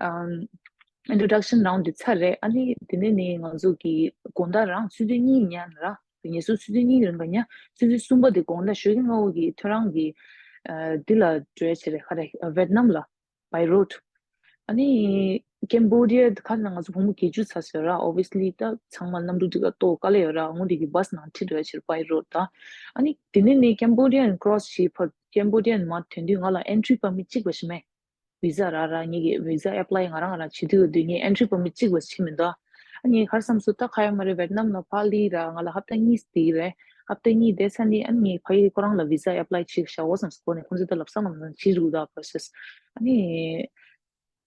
ཨམ་introduction round འདི་ཚར་རེད། ཨ་ནི་དེ་ནས་ནི་ང་ཚོ་གི་དགོང་དག་རང་ཆུ་ཚོད་གཉིས་ཉལ་ར། ཉལ་ས་ཆུ་ཚོད་གཉིས་རིང་ག་ཉལ། ཆུ་ཚོད་གསུམ་པ་དེ་དགོང་དག་ཞོགས་ཀྱི་སྔ་པོ་གི་ཐོ་རངས་ཀྱི་ཨ་འདི་ལ་འགྲོ་ཡ་བྱེད་རེད། ཁ་རེད། ཝེད་ནམ་ལ། By road. ཨ་ནི་Cambodia ཁ་ནང་ང་ཚོ་བུ་མོ་བརྒྱད་ཅུ་ཚར་ཟེར་ར། Obviously ད་ཚང་མ་གནམ་གྲུ་འདི་ག་ཏོག་དཀའ་ལས་ཡོད་ར། འོ་འདི་གི་བྷས་ནང་ཁྲིད་འགྲོ་ཡ་ཕྱིར་by road ད། ཨ་ནི་དེ་ནས་ནི་Cambodian cross བྱེད་ཕར་Cambodian མར་ཐོན་དུས་ང་ལ་entry permit གཅིག་པ་ཞིག་མེད། Visa རག་ར། ངེད་ཀྱི་visa apply ང་རང་ང་རང་བྱེད་དུས་དུས་ངས་entry permit གཅིག་པ་ཞིག་མི་འདུག་ཨ་ངས་ཁར་བསམ་སོང་ད་ཁ་ཡ་མ་རེད། ཝེད་ནམ་ལ་ཕར་སླེབས་ར། ང་ལ་ཧབ་ཏ་གཉིས་དེ་རེད། ཧབ་ཏ་གཉིས་བསྡད་ཚར་ནས་ཨ་ངས་ཕ་ཡི་ཁོ་རང་ལ་visa apply བྱེད་བཞག་འོ་བསམ་སོང་། ཁོ་ནས་ཁོང་ཚོ་ད་ལབ་ས་ལབ་ས་བྱེད་རུག་ད་process ཨ་ནི།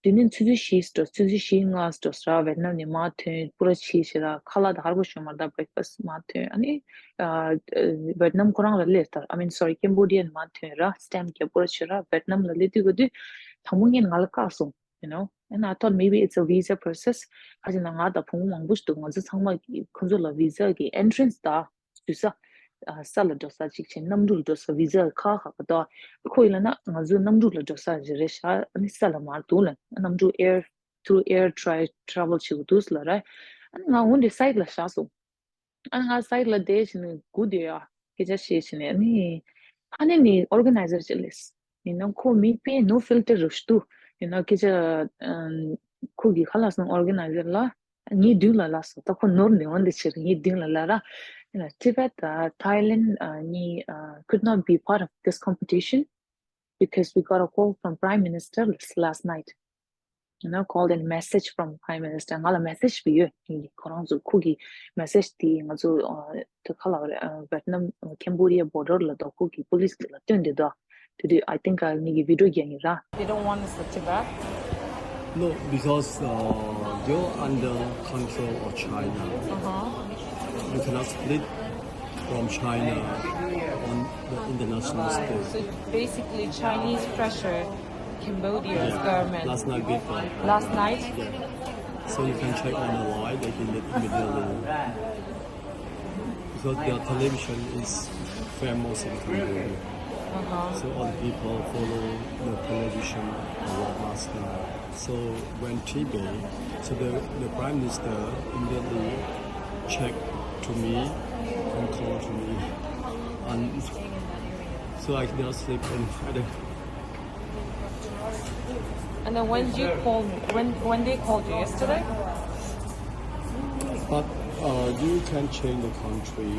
དེ་ནས་ཆུ་ཚོད་བཞི་འགྲོ། ཆུ་ཚོད་བཞི་ལྔ་འགྲོ་ས་ར། ཝེད་ནམ་ནས་མར་ཐོན། པུ་ར་ཆི་ཞེ་ར། ཁ་ལག་ད་ཧར་པོ་ཞོ་མར་ད་breakfast མར་ཐོན། ཨ་ནི་ཨ་ཝེད་ནམ་ཁོ་རང་ལ་སླེབས་ད། I mean sorry Cambodian མར་ཐོན་ར། stamp རྒྱག་པུ་ར་ཆི་ར། ཝེད་ནམ་ལ་སླེབས་དུས་ག་དུས་དང་པོ་ངས་ང་ལ་བཀག་སོང་། You know, and I thought maybe it's a visa process. ཁ་ཅིག་ན་ང་དང་བུ་མོ་མང་པོ་ཞིག་འདུག་ང་ཚོ་ཚང་མ་གི་ཁོ་ཚོ་ལ་visa གི་entrance ད་འཛུལ་ས། ས་ལ་འགྲོ་ས་གཅིག་བྱས། གནམ་གྲུ་ལ་འགྲོ་ས། visa ཁག་ཁག་པ་ད། ཁོ་ཡིན་ལ་ན་ང་ཚོ་གནམ་གྲུ་ལ་འགྲོ་ས་ཞིག་རེད་ཤག་ཨ་ནི་ས་ལ་མར་འདུག་ལ། གནམ་གྲུ་air through air try travel བྱེད་དགོས་འདུག་ལ་ར། ཨ་ནི་ང་འོན་ཏེ་side ལ་བཞག་སོང་། ཨ་ནི་ང་side ལ་བསྡད་བྱས་ནས་སྒུག་བསྡད་ཡ། སྐད་ཆ་བཤད་བྱས་ནས་ཨ་ནི་ཕ་ནས་ནི་organizer ཅིག་སླེབས། ཡིན་ན་ཁོ་མི་དཔེ་no filter རུ་ཞུ་འདུག་ཡིན་ན་སྐད་ཆ་ཨམ་ཁོ་གི་ཁ་ལག་སོང་organizer ལ། ངའི་མདུན་ལ་ལ་སོང་། ད་ཁོ་ནོར་ནས་འོན་ཏེ་ཕྱིར་ངའི་མདུན་ལ་ལ་ར། ཡིན་ན་Tibet དང་Thailand གཉིས་could not be part of this competition because we got a call from Prime Minister last night. You know, call and message from Prime Minister. ང་ལ་message བི་ཡོད། ཁོ་རང་ཚོ་ཁོ་གི་message དེ་ང་ཚོ་དེ་ཁ་ལ་Vietnam Cambodia border ལ་དོ་ཁོ་གི་police ལ་སྟོན་དེ་དོ། དེ་དུས་I think ངེད་ཀྱི་video རྒྱག་ཡིན་ར། They don't want us to Tibet. No, because uh, you're under control of China. Uh-huh. You cannot split from China on the international stage. So basically, Chinese pressure Cambodia's yeah. government. Last night before. Last night? Yeah. So you can check on the line, they deleted immediately. Because their television is famous in Cambodia. Uh-huh. So all the people follow the television a lot last night. So when Tibet, so the, the prime minister immediately checked to me and called to me. And so I did not sleep and I don't And then when you called me, when when they called you yesterday? But uh, you can change the country.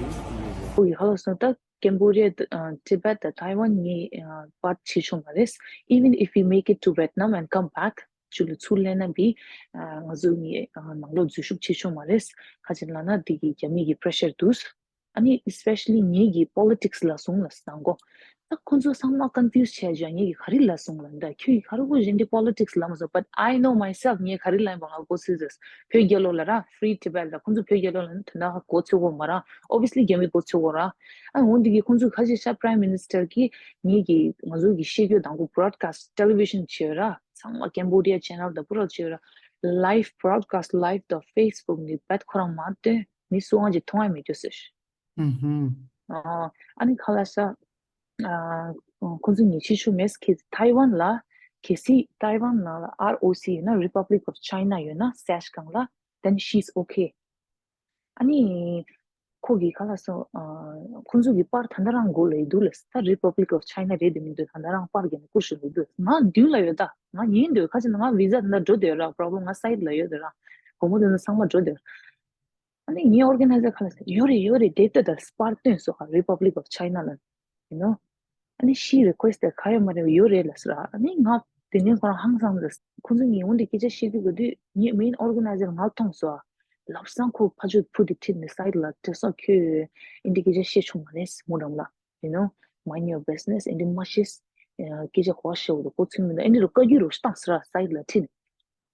ཨོ་ཡ་ཧ་ལོ་སོང་ད། Cambodia དང་Tibet དང་Taiwan གཉིས་part བྱེད་ཆོག་མ་རེད། Even if we make it to Vietnam and come back ཆུ་ལ་ཚུར་ལེན་ན་བི་ང་ཚོ་གཉིས་ནང་ལོགས་འཛུལ་ཞུགས་བྱེད་ཆོག་མ་རེད། ཁ་ཅིག་ལ་ན་འདི་གི་རྒྱ་མི་གི་pressure འདུག་ཨ་ནི་especially ངེད་ཀྱི་politics ལ་སོང་ལ་སང་གོ། ད་ཁོ་ཚོ་ཚང་མ་confuse བྱས་བྱས་ངེད་ཀྱི་ག་རེ་ལ་སོང་ལ་འདའ་ཁྱོད་ཀྱི་ག་རེ་གོ་གཞན་དེ་politics ལ་མ་སོང་། But I know myself ངས་ག་རེ་ལ་ཡིན་པ་ང་གོ་ཚོད་ཟེར། བོད་རྒྱལ་ལོ་ལ་ར་Free Tibet ལ་ཁོ་ཚོ་བོད་རྒྱལ་ལོ་ལ་ནི་དོན་དག་གོ་ཚོད་གོ་མ་ར། Obviously རྒྱ་མི་གོ་ཚོད་གོ་ར། ཨ་འོན་འདི་གི་ཁོ་ཚོ་ཁ་ཅིག་ཤ་prime minister གི་ངེད་ཀྱི་ང་ཚོ་གི་ཤེས་རྒྱུ་དང་གོ་broadcast television བྱས་ར། ཚང་མ་Cambodia channel དང་པུ་ར་བྱས་ར། Live broadcast live དང་Facebook ནི་བད་ཁོ་རང་མ་སྟོན། མི་སུའང་ཅིག་མཐོང་ཡ་མེད་རྒྱུ་ཟེར། ཨུ་ཧུམ། ཨ་ཨ་ནི་ཁ་ལ་ས་ཨ་ ཁོང་ཚོ་ཉེས་ཆད་ཆོད་མེད། ཁེ་ཐའེ་ཝན་ལ། གལ་སྲིད་ཐའེ་ཝན་ནང་ལ་R O C ཡོད་ན། Republic of China ཡོད་ན། སེཤ་སྒང་ལ། Then she's okay. ཨ་ནི་ཁོ་གི་ག་ལ་སོ། ཁོང་ཚོ་གི་པར་ད་ལྟ་རང་མགོ་ལ་ཡི་འདུག་ལས། ད་Republic of China རེད་དེ་མི་འདུག་ད་ལྟ་རང་པར་གྱི་ནས་བསྐུར་ཞིག་ཡི་འདུག་ང་མདུན་ལ་ཡོད། ད་ང་ཉིན་འདོད་ཁ་ཅིག་ན་ང་བི་ཟ་ད་ལྟ་འགྲོ་འདོད་ར། པོ་རོབ་ལེམ་ང་སའིད་ལ་ཡོད་ར། བུ་མོ་དེ་ཚོ་ཚང་མ་འགྲོ་འདོད། ཨ་ནི་ངའི་ཨོར་ག་ནའི་ཛར་ཁ་ལ་ཟེར། ཡོད་རེད་ཡོད་རེད། དེ་ལྟ་ད་པར་སྟོན་སོ་ཧ། Republic of China ལ། You know. ཨ་ནི་she requested ག་ཡོད་མ་རེད། ཡོད་རེད་ལ་ཟེར། ཨ་ནི་ང་དེ་ནས་ཁོ་རང་ཧང་སངས་ཟེར། ཁོ་ཚོ་ངའི་འོང་དེ་སྐད་ཆ་བཤད་དུས་ག་དུས་ངའི་མེན་ཨོར་ག་ནའི་ཛར་ང་མཐོང་སོ། ལབ་སང་ཁོ་ཕ་ཆོས་ཕུ་དེ་ཁྲིད་ནས་སའིད་ལ་དྲི་སོ་ཁྱོད་འདི་སྐད་ཆ་བཤད་ཆོག་མ་རེད་མོ་འགྲམ་ལ། You know, mind your business. ཨེ་འདྲ་མ་བཤད། སྐད་ཆ་གོ་ཤེས་འོ་དོ་གོ་ཚུལ་མི་འདུག་ཨེ་འདྲ་རུ་བཀའ་བཀྱོན་རུ་བཏང་ཟེར་ར་སའིད་ལ་ཁྲིད།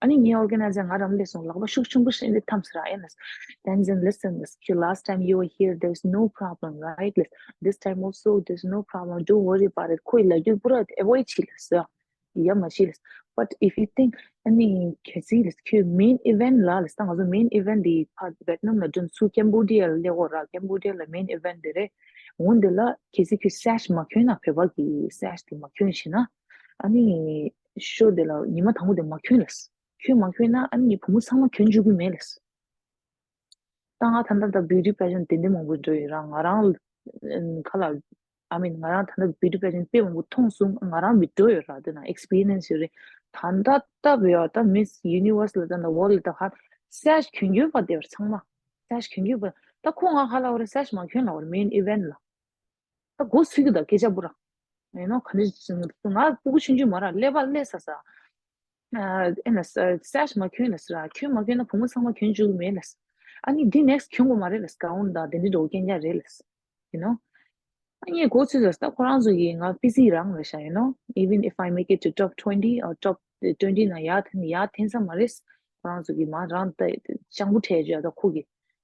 ཨ་ནི་ངའི་ཨོར་ག་ནའི་ཛར་ང་རང་སླེབས་སོང་། ལག་པ་ཤུགས་ཆེན་པོ་ཞིག་འདི་འཐམས་ཟེར་ར། ཨེ་ན། Tenzin, listen, this, last time you were here, there's no problem, right? Listen, this time also, there's no problem. Don't worry about it. ཁོས་ལབ་རྒྱུ་པུ་ར་ཨེ་ཝོ་ཌི་བྱེད་ལ་ཟེར། ཡ་མ་བྱེད་ལ། But if you think, ཨ་ནི་གལ་སྲིད་ལ་ཁྱོད་མེན་ཨི་ཝེན་ལ་ལ་ད་ང་ཚོ་མེན་ཨི་ཝེན་འདི་ཕ་ཝེད་ནམ་ལ་འགྲོ་ཚུར་ཀེམ་བོ་ཌི་ཡ་ལ་སླེབས་འོ་ར། ཀེམ་བོ་ཌི་ཡ་ལ་མེན་ཨི་ཝེན་འདི་རེད། འོན་ཏེ་ལ་གལ་སྲིད་ཁྱོད་སེཤ་མ་གྱོན་ན། བོད་པ་གི་སེཤ་དེ་མ་གྱོན་ཤེས་ན། ཨ་ནི་ཤོ་དེ་ལ་ཉི་མ་དང་པོ་དེ་མ་གྱོན་ལ། ཁྱོད་མ་གྱོན་ན་ཨ་ནི་ངའི་བུ་མོ་ཚང་མ་གྱོན་འཇུག་གི་མེད་ལ། ད་ང་ད་ལྟ་ད་བིའུ་ཊི་པེ་ཇེན་ཊི་དེ་འདྲ་མང་པོ་འགྲོ་ཡོད་ར། ང་རང་ཁ་ལ། I mean ང་རང་ད་ལྟ་བིའུ་ཊི་པེ་ཇེན་ཊི་དཔེ་མང་པོ་མཐོང་སོང་། ང་རང་བི་འགྲོ་ཡོད་ར། དེ་ན་ཨེག་སི་པི་རི་ཡན་སི་ཡོད་རེད། ད་ལྟ་ལྟ་བུ་ཡོད་ད་མིས་ཡུ་ནི་ཝར་སི་ལ་ད་ལྟ་ཝོར་ལ་ད་ཧ་སེཤ་གྱོན་གྱོན་པ་དེ་བར་ཚང་མ་སེཤ་གྱོན་གྱོན་པ། ད་ཁོ་ང་ཧ་ལ་བར་སེཤ་མ་གྱོན་ལ་བར་མེན་ཨི་ཝེན་ལ། ད་སྒོ་ཚུད་གི་ད་སྐད་ཆ་པུ་ར། ཡིན་ནོ་ག་འདྲ་ང་སྤུ་གུ་ཆུང་ཆུང་མ་ར་ཀླད་པ་ཀླད་ས་ས། ཨེ་ན་ས་སེཤ་མ་གྱོན་ལ་ས་ར། གྱོན་མ་གྱོན་ན་བུ་མོ་ཚང་མ་གྱོན་བཅུག་གི་མེད་ལ་ས། ཨ་ནི་འདི་ནེག་སི་གྱོན་དགོས་མ་རེད་ལ་ས། གའོན་དང་དེ་འདྲ་འགྲོ་གན་རྒྱ་རེད་ལ་ས། ཡིན་ནོ། ཨ་ངས་སྒོ་ཚུད་ས་ས་ད་ཁོ་རང་ཚོ་གི་ང་པི་སི་རང་རེད་ཤག་ཡིན་ནོ། Even if I make it to top twenty or top twenty ན་ཡར་ཐོན་ཡར་ཐོན་ས་མ་རེད། ཁོ་རང་ཚོ་གི་མ་རང་ད་སྤྱང་པོ་ཁྲལ་བྱོས་ད་ཁོ་གི་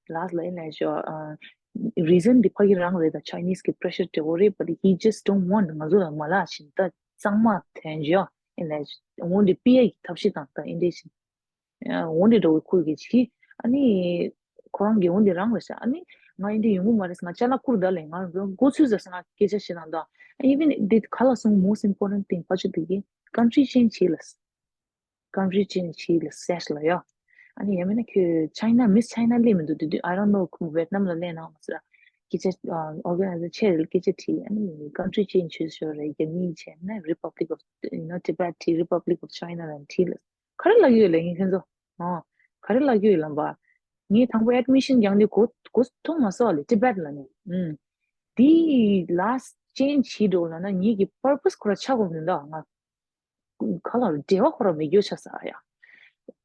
ལ་ས་ལ་ཨེ་ན་ཞོ། རི་ཛན་འདི་ཕ་གི་རང་རེད། ད་ཆའི་ནིས་གི་པི་རེ་ཤར་དེ་འོ་རེད། But he just don't want ང་ཚོ་ལ་མ་ལ་ཞིན་ད་གཙང་མ་དན་ཇོ་ཨེ་ན་འོ་འདི་པི་ཨེ་གི་ཐབས་ཤེས་དང་ད་ཨིན་འདྲེ་ཞིན་འོ་འདི་འགྲོ་གི་ཁུལ་གི་ཅི་ཨ་ནི་ཁོ་རང་གི་འོ་འདི་རང་རེད་ཤག་ཨ་ནི་ང་ཨིན་འདྲེ་ཡོང་གི་མ་རེད། ང་ཅ་ལག་ཁུར་ད་ལས་ང་སྒོ་ཚུད་ཟ་ས་ང་སྐད་ཆ་བཤད་ན་ད་even འདི་ག་ལ་སོང་། Most important thing ཕ་ཆུ་དེ་གི་country change བྱེད་ལ་ས། country change བྱེད་ལ་སེཤ་ལ་ཡ། ཨ་ནི་ཡང་མིན་ན་ཁྱོད་ཆའི་ན་མིས་ཆའི་ན་སླེབས་མི་འདུག་དེ་དུས་I don't know ཁོ་ཝེད་ནམ་ལ་སླེབས་ན་མ་ཟེར། སྐད་ཆ་ཨོར་ག་ནའི་ཛར་ཆེ་རེད། སྐད་ཆ་དྲིས། ཨ་ནི་country change བྱེད་ཤོར་རེད། རྒྱ་མི་བྱས་ན་Republic of you know Tibet དྲིས། Republic of China ལ་དྲིས་ལ། ག་རེ་ལབ་ཀྱི་ཡོད་ལབ་ཡིན་ཁྱོད་ཚོ། ཨ་ག་རེ་ལབ་ཀྱི་ཡོད་ལབ་པ། ངས་དང་པོ་admission སྦྱངས་ནས་གོ་གོ་མཐོང་མ་སོང་ལ་Tibet ལ་ནི། ཨུམ། དེ་ལ་change བྱེད་འགྲོ་ལབ་ན་ངེད་ཀྱི་purpose ཁོ་ར་ཆགས་དགོས་མི་འདུག་ང་ག་ལ་འབྲེལ་བ་ཁོ་ར་མེད་རྒྱུ་ཆགས་ས་ཡ།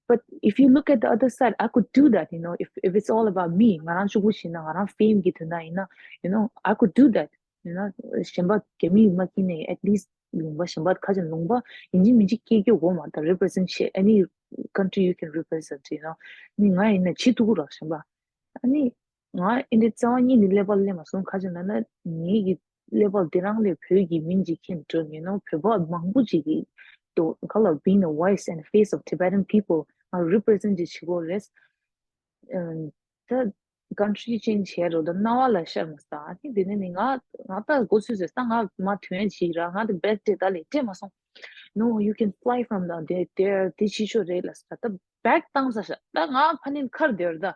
But if you look at the other side, I could do that, you know, if, if it's all about me, ང་རང་གཅིག་པུ་བྱས་ན་ང་རང་fame གི་དོན་དག་ཡིན་ན། You know, I could do that, you know, གཞན་པ་རྒྱ་མིས་མ་ཁྱེར་ནས་at least ལུང་པ་གཞན་པ་ཁ་ཅིག་ལུང་པ་ཡིན་གཅིག་མིན་གཅིག་སྐྱེལ་རྒྱུ་དགོས་མ་ད་represent བྱེད། Any country you can represent, you know. ནི་ང་ཡིན་ན་བྱེད་ཐུབ་ཀྱི་རེད་གཞན་པ། ཨ་ནི། ང་ཨེ་འདྲའི་རྩ་བ་ཉིད་ནས་ཀླད་པ་སླེབས་མ་སོང་། ག་ཅི་ལབ་ན་ངེད་ཀྱི་ཀླད་པ་འདི་རང་ལས་བོད་ཀྱི་མིང་ཅིག་ཁྱེར་འགྲོ་ངེས་ནོ། བོད་པ་མང་པོ་ཅིག་གིས་དོ་ག་ལ་being a voice and face of Tibetan people ང་represent ཅིག་བྱེད་དགོས་རེད། ད་country change བྱས་རོ་ད་རྣ་བ་ལ་ཤར་མ་སོང་། ཨ་ནི་དེ་ནས་ནི་ང་ང་ད་སྒོ་ཚུད་ཟེར་ད་ང་མ་ཐོན་ཅིག་ར་ང་ད་བེད་དེ་ད་ལས་སྤྲད་མ་སོང་། No, you can fly from down there, there དེ་ཕྱི་ཕྱོགས་རེད་ལ་ས་ད་བེག་བཏང་ས་ཤ་ད་ང་ཕ་ནི་མཁར་དེར་ད།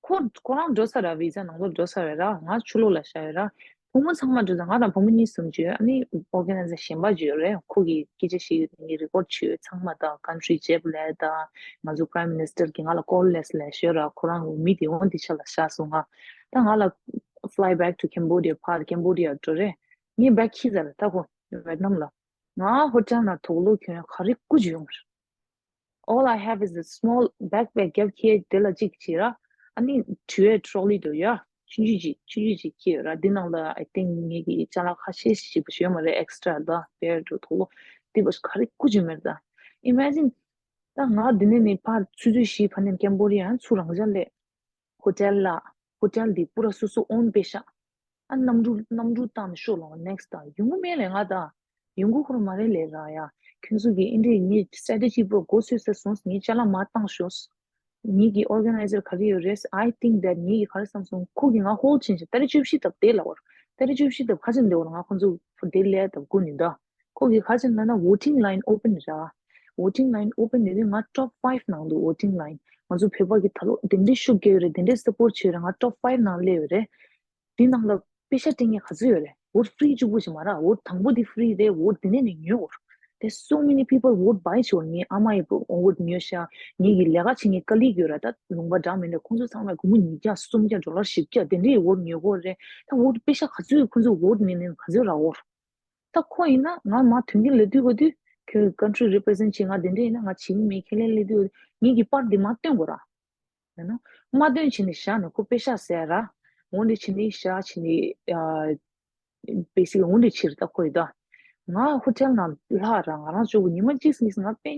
ཁོ་ཁོ་རང་འགྲོ་ས་ར་བི་ཛ་ནང་ལོགས་འགྲོ་ས་རེད་ར། ང་ཕྱི་ལོགས་ལ་བཞག་ཡོད་ར། བུ་མོ་ཚང་མ་འགྲོ་ས་ང་དང་བུ་མོ་གཉིས་གསུམ་ཅིག་ཡོད། ཨ་ནི་ཨོར་ག་ནའི་ཛར་གཞན་པ་ཅིག་ཡོད་རེད། ཁོ་གིས་སྐད་ཆ་བཤད་ཡོད་ངས་རི་ཀོར་བྱས་ཡོད་ཚང་མ་དང་country ཅེབ་ལས་དང་ང་ཚོ་prime minister གིས་ང་ལ་ཀོལ་ལས་ལས་ཤོད་ར། ཁོ་རང་མི་དེ་འོང་དེ་ཆ་ལ་བཞག་སོང་ང་། ད་ང་ལ་fly back to Cambodia ཕར་Cambodia འགྲོ་རེད། ངས་བེག་ཁྱི་ཟ་ར་ད་ཁོ་ཝེད་ནམ་ལ། ང་ཧོ་ཊེལ་ནང་དུག་ལོག་གྱོན་ག་རེ་ཀུ་ཅི་ཡོང་རེད། All I have is a small backpack རྒྱབ་ཁྱེར་དེ་ལ་གཅིག་བྱས་ར། ཨ་ནི་དྲི་བའི་trolley དུ་ཡ། ཆུང་ཆུང་ཅིག་ཆུང་ཆུང་ཅིག་ཁྱེར་ཡོད་ར། འདི་ནང་ལ་I think ངེད་ཀྱི་ཅ་ལག་ཁ་ཤས་ཤིག་ཞིག་ཡོད་མ་རེད། extra ད་པེར་དུ་དུག་ལོག་དེ་བས་ག་རེ་ཀུ་ཅི་མེད་ད། Imagine ད་ང་འདི་ནས་ནི་ཕར་ཆུ་ཚོད་བཞི་ཕ་ནས་ཀེམ་བོ་ཌི་ཡ་ཚུར་རང་འཇགས་སླེབས། ཧོ་ཊེལ་ལ། ཧོ་ཊེལ་འདི་པུ་ར་སོ་སོ་ཨོན་པེ་ཤག་ཨ་གནམ་གྲུ་གནམ་གྲུ་བཏང་ནས་ཤོག་ལོ་next time ཡོང་གི་མེད་ལས་ང་ད། ཡོང་གི་ཁོ་རང་མ་རེད་ལས་ར་ཡ། ཁྱོད་ཚོ་གི་ཨིན་འདྲེ་ངའི་strategy པོ་སྒོ་ཚུད་ས་སོང་ངའི་ཅ་ལག་མ་བཏང་ཤོག་ངེད་ཀྱི་organizer ག་རེ་ཡོད་རེད། I think that ངེད་ཀྱི་ག་རེ་བསམ་སོང་ཁོ་གི་ང་hold བྱིན་ཞིག་ཏ་རི་བཅུ་བཞི་ཐབས་དེ་ལ་བར། ཏ་རིག་བཅུ་བཞི་དང་ཁ་ཅིག་འདི་འོར་ང་ཁོང་ཚོ་ཕུ་དེ་ལས་དང་སྒུག་ནི་ད། ཁོ་གི་ཁ་ཅིག་ན་ན་voting line open ར། voting line open ནི་ང་top five ནང་དུ་voting line། ང་ཚོ་བོད་པ་གི་ད་ལོ་དེ་འདྲའི་ཤུགས་རྒྱག་ཡོད་རེད། དེ་འདྲའི་support བྱེད་ཡོད་རེད། ང་top five ནང་སླེབས་ཡོད་རེད། དེ་ནང་ལ་པེ་ཤ་སྤྲད་མཁན་ག་ཚོད་ཡོད་རེད། vote free གཅིག་པུ་ཞིག་མ་རེད། vote དང་པོ་དེ་free རེད། vote དེ་ནས་ནི་ཉོས་འོར། There's so many people vote buy བྱས་འོར། ངའི་ཨ་མ་ཡི་vote ཉོས་ཤག་ངེད་ཀྱི་ལས་ཀ་བྱེད་མཁན་ཀ་ལི་ཡོད་ར། ད་ལུང་པ་འདྲ་མིན་ནས་ཁོང་ཚོ་ཚང་མས་སྒོར་མོ་ཉིས་བརྒྱ་སུམ་བརྒྱ་ཌོ་ལར་བཞི་བརྒྱ་དེ་འདྲའི་vote ཉོས་གོ་རེད། ད་vote པེ་ཤ་ག་ཚོད་ཁོང་ཚོ་vote ནས་ནས་ག་ཚོད་རག་འོར། ད་ཁོ་ཡིན་ན་ང་མ་དོན་གྱི་ལས་དུས་གོ་དུས་ཁྱོད་country represent བྱེད། ང་དེ་འདྲ་ཡིན་ན་ང་བྱེད་ཀྱི་མེད། ཁས་ལེན་ལས་དུས་ངེད་ཀྱི་པར་འདི་མ་སྟོན་དགོས་ར། ཡང་ན་མ་སྟོན་བྱས་ནས་བཞག་ནས་ཁོ་པེ་ཤ་ཟེར་ར། འོ་འདི་བྱས་ནས་བཞག་བྱས་ནས་basically འོ་འདི་ཕྱིར་ད་ཁོ་ཡི་ད། ང་ཧོ་ཊེལ་ནང་ལྷག་ར། ང་རང་ཚོ་གི་ཉི་མ་གཅིག་གཉིས་ང་དཔེ་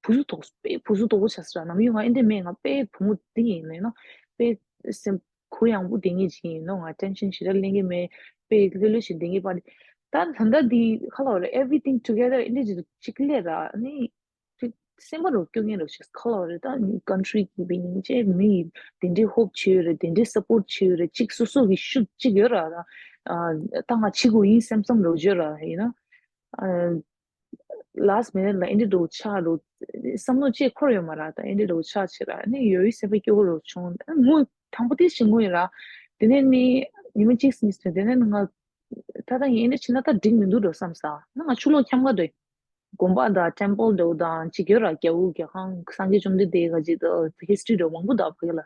བུ་གཟུགས་དོག་དཔེ་བུ་གཟུགས་དོག་པོ་ཆགས་སོང་ར། ནམ་རྒྱུན་ང་ཨེ་འདྲ་མེད། ང་དཔེ་བུ་མོ་འདི་ཡིན་ནས་ན་དཔེ་སེམས་གུ་ཡངས་པོ་བསྡད་མཁན་ཅིག་ཡིན་ནོ། ང་tension ཞེ་དྲག་ལེན་གྱི་མེད། དཔེ་ལྷོད་ལྷོད་བྱས་བསྡད་མཁན་པ་ནི། ད་ད་ལྟ་འདི་ཁ་ལོ་རེད། everything together ཨེ་འདྲ་ཅིག་གཅིག་ལས་ར་ནི། སེམས་པ་རུ་སྐྱོ་ངེས་རུ་ཞིག་ཁ་ལོ་རེད། ད་country གི་བི་ཉིན་ཅེ་མི་དེ་འདྲའི་ཧོབ་བྱེད་ཡོད་རེད། དེ་འདྲའི་support བྱེད་ཡོད་རེད། གཅིག་སོ་སོ་གི་ཤུགས་གཅིག་ཡོད་ར་ར། ཨ་ད་ང་ཕྱི་གུ་ཡིན་སེམས་སམ་རུ་བརྗོད་ར་ཡིན་ན། last minute ལ་ཨེ་འདྲ་འགྲོ་ཆགས་རུ་བསམ་བློ་ཅེ་འཁོར་ཡོད་མ་ར། ད་ཨེ་འདྲ་འགྲོ་ཆགས་བྱེད་ར་ནི་ཡོད་ཡོད་སེམས་པ་སྐྱོ་རུ་བྱུང་། ངུ་དང་པོ་དེ་ཞིག་ངུ་ཡིན་ར། དེ་ནས་ནི་ཉི་མ་གཅིག་གཉིས་སོང་། དེ་ནས་ནི་ང་ད་ལྟ་ཡིན་ཨེ་འདྲ་བྱེད་ན་ད་འགྲིག་མི་འདུག་འགྲོ་བསམ་ས་ན་ང་ཕྱི་ལོགས་འཁྱམ་ག་འདོད། དགོན་པ་དང་temple འདྲ་བོ་དང་གཅིག་ཡོད་ར། རྒྱལ་པོ་རྒྱལ་ཁང་སངས་རྒྱས་བཅོམ་ལྡན་འདས་ག་ཅིག་ད་history འདྲ་མང་པོ་འདུག་ཕ་གི་ལ།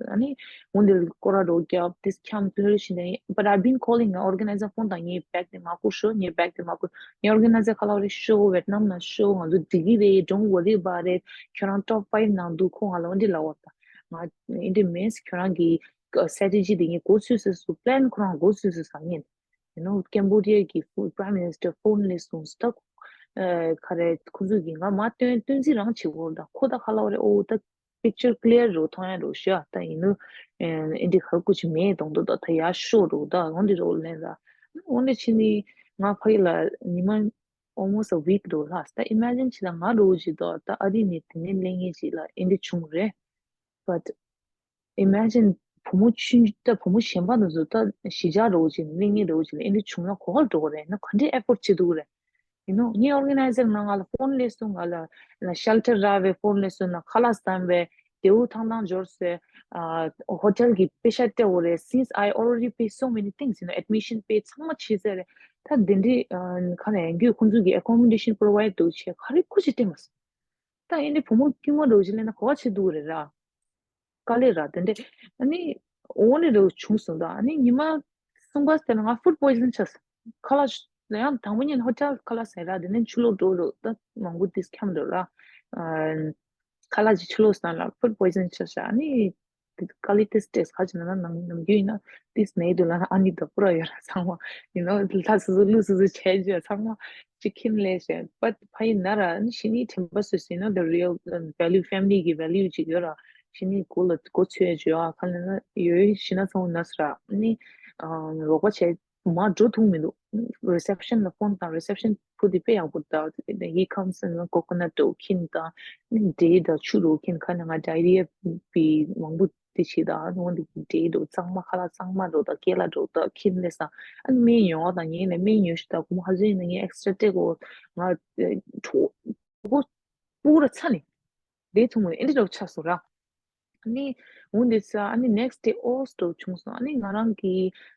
ཨ་ནི་འོན་ཏེ་སྐོར་ར་འགྲོ་རྒྱབ་དེ་འཁྱམ་དུ་ལོས་ཤིན་ཏེ། But I've been calling organizer phone དང་ངའི་back དེ་མ་བསྐུར་ཤོ། ངའི་back དེ་མ་བསྐུར། ངའི་organizer ཁ་ལ་རེ་ཤོ་Vietnam ནང་ཤོ། ང་ཚོ་འགྲིག་གི་རེད། Don't worry about it. ཁྱོད་རང་top five ནང་འདུག་ཁོ་ང་ལ་འོན་ཏེ་ལབ་པ་ད་ང་ཨེ་འདྲ་མེད། ཁྱོད་རང་གི་strategy དེ་ངས་གོ་ཚོད་སོ་སོ། plan ཁོ་རང་གོ་ཚོད་སོ་སོ་ངས། You know, Cambodia གི་food prime minister phone ལས་སོང་སྟབས། ཨ་ག་རེ་ཁོ་ཚོ་གིས་ང་མ་སྟོན་སྟོན་རྩིས་རང་བྱེད་དགོས་ད། ཁོ་ད་ཁ་ལ་བ་རེ་ཨོ་ད་picture clear རོ་མཐོང་ཡ་རོ་ཤ་ད་ཡིན་ནོ། ཨེ་འདི་གར་ཀུ་ཅི་མེད་གཏོང་དོ་ད་ད་ཡ་ཤོ་རོ་ད་འོན་ཏེ་རོ་ལེན་ད། འོན་ཏེ་ཕྱི་ནི་ང་ཕ་གི་ལ་ཉི་མ་almost a week རོ་ལྷག་ད་imagine བྱེད་ད་ང་རོ་ཅི་ད་ད་ཨ་རི་ནི་དེ་ནས་ལེན་ངེས་ཅི་ལ་ཨེ་འདི་བྱུང་རེད། But imagine བུ་མོ་ཆུང་ད་བུ་མོ་གཞན་པ་དེ་ཚོ་ད་གཞིས་ཆགས་འདྲ་བོ་ཅིག་གླེང་ངེས་འདྲ་བོ་ཅིག་ལ་ཨེ་འདྲ་བྱུང་ན་གོ་ག་ལ་འགྲོ་གི་རེད། ན་ག་འདྲའི་effort བྱེད་ཐུབ་ཀྱི་རེད། You know ངའི་organizer ནང་ང་ལ་phone སླེབས་སོང་། ང་ལ་ན་shelter རག་པའི་phone སླེབས་སོང་། ན་ཁ་ལག་བསམ་པའི་དེའུ་ཐང་ཐང་འབྱོར་སོང་། ཨ་hotel གི་པེ་ཤ་སྤྲད་འོ་རེད། Since I already pay so many things, you know, admission pay ཚང་མ་བྱས་ཚར་རེད། ད་དེ་འདྲའི་ཨ་ཁ་ནས་ཡང་རྒྱུས་ཁོང་ཚོ་གི་accommodation provide འདུག་བྱས་ག་རེ་ཁུ་ཅིག་སྤྲད་མ་སོང་། ད་ཨེ་འདྲའི་བུ་མོ་དཀྱུས་མ་འདྲ་བོ་ཅིག་སླེབས་ན་གོ་ག་བྱེད་ཐུབ་ཀྱི་རེད་ར། དཀའ་ལས་ར་དེ་འདྲས། ཨ་ནི་འོ་ནི་རེ་བ་བྱུང་སོང་ད། ཨ་ནི་ཉི་མ་གསུམ་པ་ཟེར་ན་ང་food poison ཆགས་སོང་། ཁ་ལག་ཤ་ཡང་དང་པོ་ཉིད་ཧོ་ཊེལ་ཁ་ལག་ཟ་ར། དེ་ནས་ཆུ་ལོག་འགྲོ་འགྲོ་ད་མང་པོ་དེ་འཁྱམ་འགྲོ་ར། ཨ་ཁ་ལག་ཅིག་ཆུ་ལོག་སོང་ལ་food poison ཆགས་ཤག་ཨ་ནི་དཀའ་ལས་དེ་སྤྲད་ཁ་ཅིག་ན་ན་ནམ་ནམ་རྒྱུན་ཡིན་ན་དེ་ནས་དུ་ལ་ཨ་ནི་ད་པུ་ར་ཡོད་ར་ཚང་མ་ཡིན་ནོ། ལྷ་སོ་སོ་ཀླུ་སོ་སོ་བྱས་རྗེས་ཚང་མ། ཅིག་ཁྱིམ་ལས་བྱས་པ་ཕ་ཡིན་ན་ར་ནི་ཤི་ནི་དྲན་པ་སོ་སོ་ཡིན་ན་the real value family གི་value ཅིག་ཡོད་ར། ཤི་ནི་གོ་ལ་གོ་ཆོད་ཡ་ཅིག་ཡོད་ཨ་ཁ་ལ་ན་ཡོད་ཤི་ན་ཚང་ན་སི་ར་ནི་རོགས་པ་བྱས་མ་འགྲོ་ཐུབ་མི་འདུག reception ལ་ཕོན་དང་reception ཕུ་དེ་དཔེ་ཡག་པོ་ད་ཧི་ཁམ་སི་ན་ཀོ་ཀོ་ནཊ་འགྲོ་ཁྱིམ་དང་ནི་འབྲས་དང་ཆུ་འགྲོ་ཁྱིམ་ཁ་ན་ང་diarrhea བི་མང་པོ་དེ་བྱེད་དང་ཨ་ནི་འོ་འདི་འབྲས་འགྲོ་གཙང་མ་ཁ་ལག་གཙང་མ་འགྲོ་དང་སྐེ་ལ་འགྲོ་དང་ཁྱིམ་ལས་སང་ཨ་ནི་སྨན་ཉོ་བ་དང་ངས་ནས་སྨན་ཉོ་ཞིག་དང་ཁོ་མོ་ཧ་ཟོས་ནས་ངས་extra སྤྲད་གོ་ང་གྲོ་གོ་སྤུ་ར་ཚ་ནས་བསྡད་ཐུབ་མོད་ཨེ་འདྲ་འདྲ་ཆགས་སོང་ར། ཨ་ནི་འོ་འདི་ས་ཨ་ནི་next day ཨོ་སི་འགྲོ་བྱུང་སོང་། ཨ་ནི་ང་རང་གི་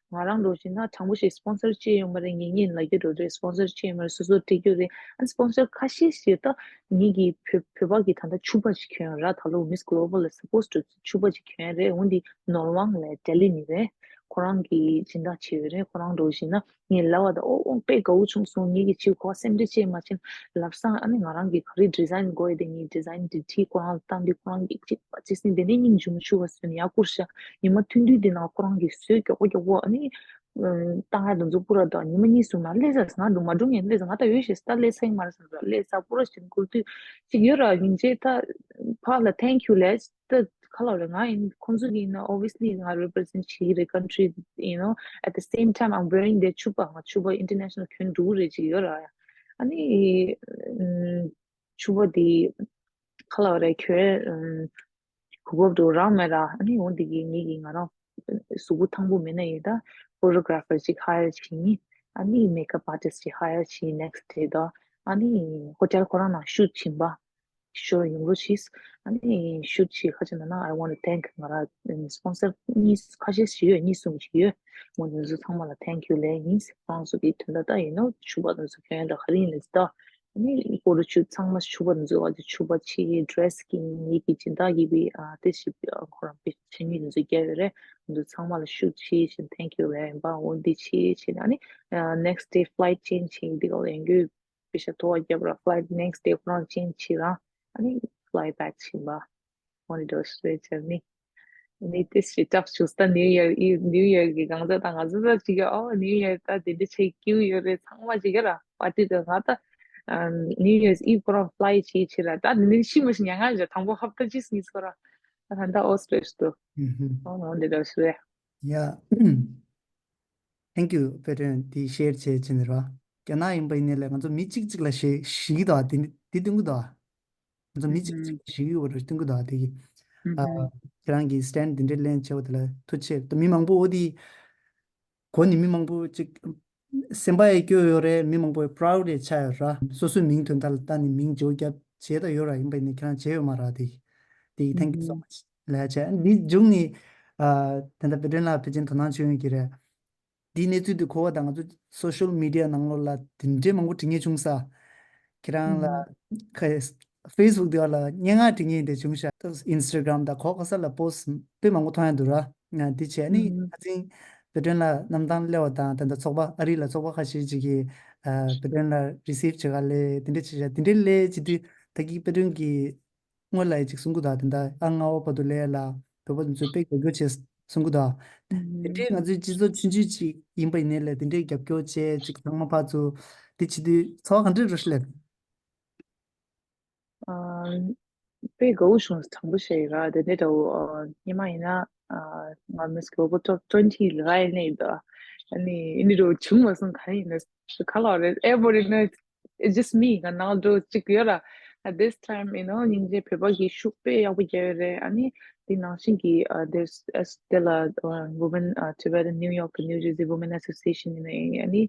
ང་རང་འགྲོ་བཞིན་ན་དྲང་པོ་ཞིག་sponsor ཅི་ཡོད་མ་རེད། ངེད་གཉིས་ལ་རྒྱུ་འགྲོ་རེད། sponsor ཅི་ཡོད་མ་རེད། སོ་སོ་སྤྲད་རྒྱུ་རེད། ཨ་ནི་sponsor ཁ་ཤས་ཤིག་ད་ངེད་ཀྱི་བོད་བོད་པ་གི་ད་ལྟ་ཕྱུ་པ་ཞིག་གྱོན་ར། ད་ལོ་Miss Global ལ་supposed to ཕྱུ་པ་ཞིག་གྱོན་རེད། འོ་འདི་ནོར་ཝང་ལ་ལྡི་ལི་ནས་རེད། ཁོ་རང་གི་སྦྱིན་བདག་བྱས་ཡོད་རེད། ཁོ་རང་འགྲོ་བཞིན་ན་ངས་ལབ་པ་ད་ཨོ་ཨོ་དཔེ་དགའ་བོ་བྱུང་སོང་། ངེད་ཀྱི་ཕྱི་ཁོ་སེམས་ཁྲལ་བྱེད་མ་བྱེད་ལབ་སང་ཨ་ནི་ང་རང་གི་ག་རེ་design དགོས་ཡོད་དེ་ངས་design དེ་བྲིས་ཁོ་རང་ལ་བཏང་དུས་ཁོ་རང་གིས་གཅིག་པ་གཅིག་སྲིད་དེ་ནས་སྙིང་རྗེ་མོ་ཆུ་བ་སོན་ཡག་པོ་ཤ་ཉི་མ་ཐུང་དུས་དེ་ནང་ཁོ་རང་གིས་བཟོས་མགྱོགས་པོ་མགྱོགས་པོ་ཨ་ནི་བཏང་ཡ་དེ་ཚོ་པུ་ར་དང་ཉི་མ་གཉིས་གསུམ་ན་སླེབས་ས་ང་འགྲོ་མ་འགྲོ་ངས་སླེབས་ས་ང་ད་ཡོད་ཤེས་ད་སླེབས་ས་ཡིན་མ་རེད་བསམ་ས་སླེབས་ས་པུ་ར་ཞིག་འཁུར་དུས་གཅིག་ཡོད་ར་ཡིན་རྗེས་ད་ཕར་ལ་thank you ལས། ད་ཁ་ལོ་རེད། ང་ཡིན་ཁོང་ཚོ་གིས་ན་obviously ང་represent བྱེད་ཀྱི་རེད་country, you know, at the same time I'm wearing their ཕྱུ་པ། ང་ཕྱུ་པ་international གྱོན་འགྲོ་གི་རེད་ཅིག་ཡོད་ར། ཨ་ནི་ཕྱུ་པ་དེ་ཁ་ལོ་རེད་གྱོན་གོ་སྐབས་འདུག་རག་མེད་ར། ཨ་ནི་འོ་འདི་གི་ངེད་ཀྱི་ང་རང་གཟུགས་པོ་ཐང་པོ་མེད་ན་ཡིན་ད་ photographer ཅིག་hire བྱས་ཡིན། ཨ་ནི་makeup artist ཅིག་hire བྱས་next day་དང་། ཨ་ནི་hotel ཁོ་རང་ནང་shoot བྱིན་པ། ཤོ་ཡོང་རོགས་བྱས། ཨ་ནི་shoot བྱས་ཁ་ཅིག་ན་ན། I want to thank ང་རང་sponsor གཉིས་ཁ་ཤས་ཤིག་ཡོད། གཉིས་གསུམ་ཞིག་ཡོད། མོ་དེ་ཚོ་ཚང་མ་ལ་thank you ལབ་ཡིན། ཁོ་རང་ཚོ་གི་དོན་དག་ད་you know ཕྱུ་པ་དེ་ཚོ་གྱོན་ཡ་ད་ག་རེ་ཡིན་ནས་ད། ཨ་ནི་photo shoot ཚང་མ་ཕྱུ་པ་དེ་ཚོ་བ་དེ་ཕྱུ་པ་ཆེ་dress གི་ཡི་གེ་སྦྱིན་བདག་གི་བི་ཨ་དེ་ཞིག་ཁོ་རང་པེ་ཆེན་མི་དེ་ཚོ་རྒྱབ་ཡོད་རེད། དེ་ཚོ་ཚང་མ་ལ་shoot བྱས་ཤིང་thank you ལབ་ཡིན་པ། འོ་འདི་བྱས་ཤིང་ཨ་ནི་next day flight change བྱས་འདི་ག་ལ་ཡོང་རྒྱུ། པེ་ཤ་ཐོ་བ་བརྒྱབ་ར་flight next day ཁོ་རང་change བྱས་ར། ཨ་ནི་fly back བྱིན་པ། འོ་ནི་འདྲ་ཞིག་རེད་བྱས་ནི། ནི་དེ་ཞིག་སྐྲག་བྱུང་ས་ནིའུ་ཡར་ཨི་ནིའུ་ཡར་གི་གང་ཟག་དང་ང་ཚོ་ད་ཅིག་གི་ཨོ་ནིའུ་ཡར་ད་དེ་འདྲ་བྱེད་ཀྱི་ཡོད་རེད། ཚང་མ་ཅིག་གི་ར་པར་ཊི་དང་ང་ད་ནིའུ་ཡར་ཨིབ་ཁོ་རང་fly བྱེད་བྱེད་ར། ད་ནི་ཤི་མ་ཤི་ཉང་ང་ཞིག་དང་པོ་ཧབ་ཏ་ཅིག་གཉིས་སྐོར་ར། ད་ད་ཨོ་སི་ཊྲེ་ལི་ཡ་དུ། ཨོ་ནི་འདྲ་ཞིག་རེད། Yeah. Thank you དཔལ་སྒྲོན། དེ་share བྱས་བྱས་ནས་ར། རྒྱ་ནག་ཡིན་པ་ཡིན་ནའི་ལས་ང་ཚོ་མི་གཅིག་གཅིག་ལ་ཞེ་ཞིག་གི་འདུག་ཨ། དེ་དེ་སྟོན་གི་འདུག་ཨ། ང་ཚོ་མི་གཅིག་གཅིག་ལ་ཞིག་ཡོད་པ་རེད་སྟོན་གི་འདུག་ཨ། དེ་གི་ཨ། ཁྱེད་རང་གི་stand དེ་འདྲའི་ལེན་བྱས་པ་དེ་ལ་ཐུགས་རྗེ་ཆེ། ད་མི་མང་པོ་འོ་དེ་གོ་ནས་མི་མང་པོ་ཅིག་སེམས་པ་ཡང་སྐྱོ་ཡོད་རེད། མི་མང་པོ་proud ཡང་ཆགས་ཡོད་ར། སོ་སོའི་མིང་དོན་དག་ལ་ལྟ་ནས་མིང་བརྗེ་པོ་བརྒྱབ་བྱས་ད་ཡོད་ར། ཡིན་པ་ཡིན་ནའི་ཁྱེད་རང་བྱས་ཡོད་མ་ར། དེ་དེ་thank you so much ལབ་བྱས། འདི་མཇུག་ནས་ཨ། ད་ལྟ་དཔལ་སྒྲོན་ལགས་ཕལ་ཆེར་དོ་སྣང་བྱུང་ཡོད་ཀྱི་རེད། འདིའི་གནས་ཚུལ་འདི་གོ་བ་དང་ང་ཚོ་social media ནང་ལོགས་ལ་དེ་འདྲའི་མང་པོ་འབྲི་མཁན་བྱུང་ས། ཁྱེད་རང་ལ་ཁ་Facebook དེ་བ་ལ་སྙན་ངག་འབྲི་མཁན་དེ་བྱུང་ཤག Instagram དང་གོ་ག་ས་ལ་post དཔེ་མང་པོ་མཐོང་ཡ་འདུག་ར། ང་འདི་བྱས་ནི་ཁ་སང་དཔལ་སྒྲོན་ལ་གནམ་ཐང་སླེབས་པ་དང་ད་ལྟ་ཚོགས་པ་ཨ་རི་ལ་ཚོགས་པ་ཁ་ཤས་ཅིག་གིས་ཨ། དཔལ་སྒྲོན་ལ་receive བྱེད་ག་སླེབས་དེ་འདྲ་བྱེད་ཤག་དེ་འདྲའི་སླེབས་བྱེད་དུས་ད་གིན་དཔལ་སྒྲོན་གྱིས་སྔོན་ལ་ཡ་ཅིག་གསུང་གི་འདུག་དེ་འདྲ་ཨ་ལྔ་པ་བར་དུ་སླེབས་ཡ་ལ་བོད་པ་དེ་ཚོས་དཔེ་དགའ་སྐྱོ་བྱས་གསུང་གི་འདུག་དེ་འདྲའི་ང་ཚོའི་སྤྱི་ཚོགས་ཆུང་ཆུང་ཅིག་ཡིན་པ་ཡིན་ནའི་ལས་དེ་འདྲའི་རྒྱབ་སྐྱོར་བྱས་ཅིག་ཚང་མ་ཕར་ཚུར་དེ་བྱེད་དུས་ཚོར་བ་ག་འདྲ་རེད་ལབ། ཨ། དཔེ་དགའ་བོ་བྱུང་། དྲང་པོ་བཤད་ཡིན་ར། དེ་འདྲའི་འདྲ་བོ་ཨ། སྔོན་མ་ཡིན་ན་ཨ། ང་Miss Global Top twenty ལ་ཡིན་ནའི་འདུག་ཨ་ནི་ཨ་ནི་འདྲ་བོ་བྱུང་མ་སོང་། ག་རེ་ཡིན་ན་ག་ལ་རེད། Everybody know it's, it's just me. ང་ནང་འགྲོ་གཅིག་ཡོད་ར། At this time, you know, སྙིང་རྗེ། བོད་པ་གི་ཤུགས་དཔེ་ཡག་པོ་རྒྱག་ཡོད་རེད། ཨ་ནི་དེ་ནང་བཞིན་གྱི་ཨ། there's a still a uh, woman uh, Tibetan New York New Jersey Women Association ཡིན་ནའི་ཨ་ནི་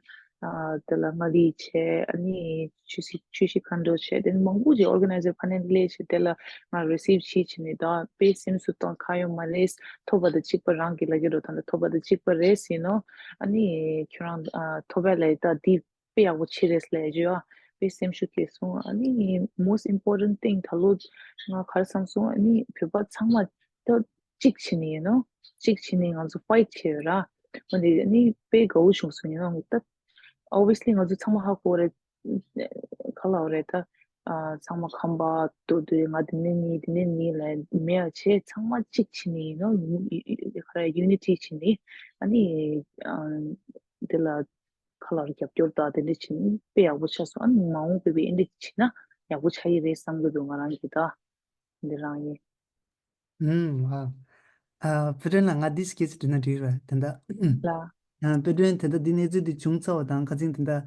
ཨ། དེ་ལ་མངའ་རིས་བྱས། ཨ་ནི་ཆུ་བཞི་ཆུ་བཞི་མཁའ་འགྲོ་བྱས། དེ་མང་པོ་ཅིག་organizer ཕ་ནས་སླེབས་བྱས་དེ་ལ་ང་receive བྱས་བྱས་ནས་ད་དཔེ་སེམས་སུ་གཏོང་ཁ་ཡོད་མ་རེད། ཐོབ་པ་དང་གཅིག་པ་རང་གི་ལ་གི་རོ་ད་ལ་ཐོབ་པ་དང་གཅིག་པ་རེད་ཟེར་ནོ། ཨ་ནི་ཁྱོད་རང་ཨ། ཐོབ་པ་ལ་ད་འདི་དཔེ་ཡག་པོ་བྱེད་རེད་ལབ་ཡ་ཅིག་ཡོད། དཔེ་སེམས་ཤུགས་སྐྱེས་སོང་། ཨ་ནི་most important thing ད་ལོ་ང་ག་རེ་བསམ་སོང་། ཨ་ནི་བོད་པ་ཚང་མ་ད་གཅིག་བྱས་ནས་ཡིན་ནོ། གཅིག་བྱས་ནས་ང་ཚོ་fight བྱས་ཡོད་ར། འོན་ཏེ་ཨ་ནི་དཔེ་དགའ་བོ་བྱུང་སོང་ཡིན་ནོ། ད་obviously ང་ཚོ་ཚང་མ་ཧ་གོ་རེད། ག་ལབ་རེད་ད། ཨ། ཚང་མ་ཁམས་པ་ཏོ་ཏོ་ང་དེ་ནས་ནི་དེ་ནས་ནི་ལ་མེད་ཨ། བྱས་ཚང་མ་གཅིག་བྱས་ནས་ཡིན་ནོ། ཡུ་ཡུ་ཡུ་ག་རེ་unity བྱས་ནས་ཨ་ནི་ཨ། དེ་ལ་ག་ལབ་རེད། རྒྱབ་སྐྱོར་དང་དེ་འདྲ་བྱས་ནས་དཔེ་ཡག་པོ་ཆགས་སོང་། ཨ་ནི་མ་འོངས་པའི་བའི་ཨེ་འདྲ་བྱས་ན་ཡག་པོ་ཆགས་ཡི་རེད་བསམ་གི་འདུག་ང་རང་གི་ད་འདི་རང་ཡིན། ཨུམ། ཨ། ཨ། ཕུ་ཏན་ལགས་ང་འདི་སྐད་ཆ་དྲིས་ན་འགྲིག་རེད། དེ་འདྲ། ལ། ཨ། དཔེ་སྒྲོན་དེ་འདྲ་འདི་གནས་ཚུལ་འདི་བྱུང་ཚར་བ་དང་ཁ་སང་དེ་འདྲ་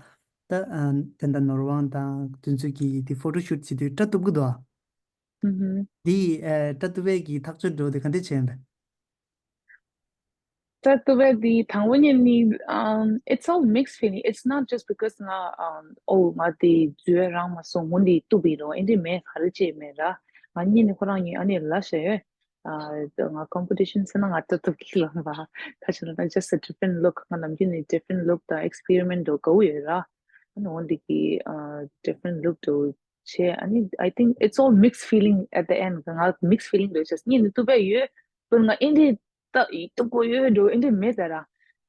ད་ཨ། དེ་འདྲ་ནོར་དབང་དང་དེ་ཚོ་གིས་དེ་photo shoot བྱེད་དུས་སྐྲ་གཏུབ་གི་འདུག་ཨ། ཨུ་ཧུམ། འདི་ཨ། སྐྲ་གཏུབ་པའི་གི་ཐག་གཅོད་འགྲོ་དེ་ག་འདྲ་བྱས་ཡིན་པས། སྐྲ་གཏུབ་པའི་དེ་དང་པོ་ཉིད་ནི་um, it's all mixed feeling. It's not just because ང་um, oh ང་དེ་རྫུས་རང་མ་སོང་། འོ་འདི་གཏུབ་པའི་རོ་ཨེ་འདྲ་མེད། ག་རེ་བྱས་མེད་ར། ང་གཉིས་ནི་ཁོ་རང་གཉིས་ཨ་ནི་ལ་ཤེ་ཡོད། ཨ། ང་competition ཟེར་ན་ང་སྐྲ་གཏུབ་ཀྱི་ལངས་པ་ཁ་ཆེ་ན་just a different look. ང་ནམ་རྒྱུན་ནས་different look དང་experiment འགྲོ་དགའ་བོ་ཡོད་ར། ཨ་ནི་འོ་འདི་གི་ཨ། different look འགྲོ་བྱས། ཨ་ནི་I think it's all mixed feeling at the end. ང་mixed feeling འགྲོ་བྱས། གཉིས་ནི་གཏུབ་པ་ཡོད་པར་ང་ཨེ་འདྲ་ད་ཡིག་ཏུ་གོ་ཡོད་འགྲོ་ཨེ་འདྲ་མེད་ད་ར།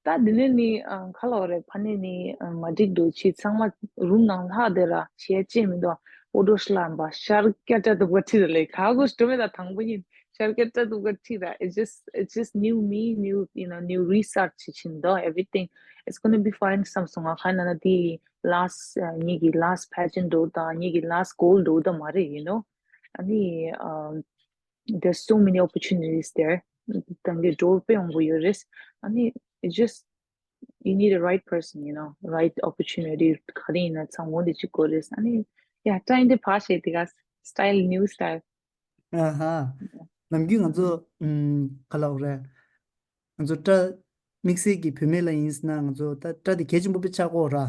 ད་འདི་ནས་ནི་ཨ། ག་ལབ་རེད། ཕ་ནས་ནི་ཨ། མ་འགྲིག་འགྲོ་ཕྱི་ཚང་མ་རུམ་ནང་ལྷག་བསྡད་ར། བྱས་ཅེས་མི་འདུག་ཨོ་ཌོ་ཤ་ལམ་པ་ཤར་སྐྱ་སྐྲ་གཏུབ་པ་ཁྲིད་ལས་ཁ་གོ་སྤྲོ་མེད་ད་དང་པོ་ཉིད་ཤར་སྐྱ་སྐྲ་གཏུབ་པ་ཁྲིད་ར། It's just, it's just new me, new, you know, new research བྱེད་ཆེན་འདུག everything it's gonna be fine བསམ་སོང་། ང་ཁ་ན་ན་དེ་last ཨ། ངེད་ཀྱི་last pageant འགྲོ་དང་ངེད་ཀྱི་last goal འགྲོ་ད་མ་རེད། you know ཨ་ནི་ཨ། There's so many opportunities there. དང་གི་འགྲོ་དཔེ་ཡོང་གི་ཡོད་རེད། ཨ་ནི་it's just you need a right person, you know, right opportunity ག་རེ་ཡིན་ན་ཚང་འོང་དེ་གཅིག་དགོས་རེད། ཨ་ནི་yeah, trying to pass it, guys. Style, new style. ཨ་ཧ། ནམ་རྒྱུན་ང་ཚོ་ཨུམ། ག་ལབ་རེད། ང་ཚོ་སྐྲ་ དམིགས་བསལ་གྱི་བུད་མེད་ལ་ཡིན་ཟེར་ན་ང་ཚོ་ད་སྐྲ་དེ་གལ་ཆེན་པོ་དཔེ་ཆགས་ཀྱི་ཡོད་ར།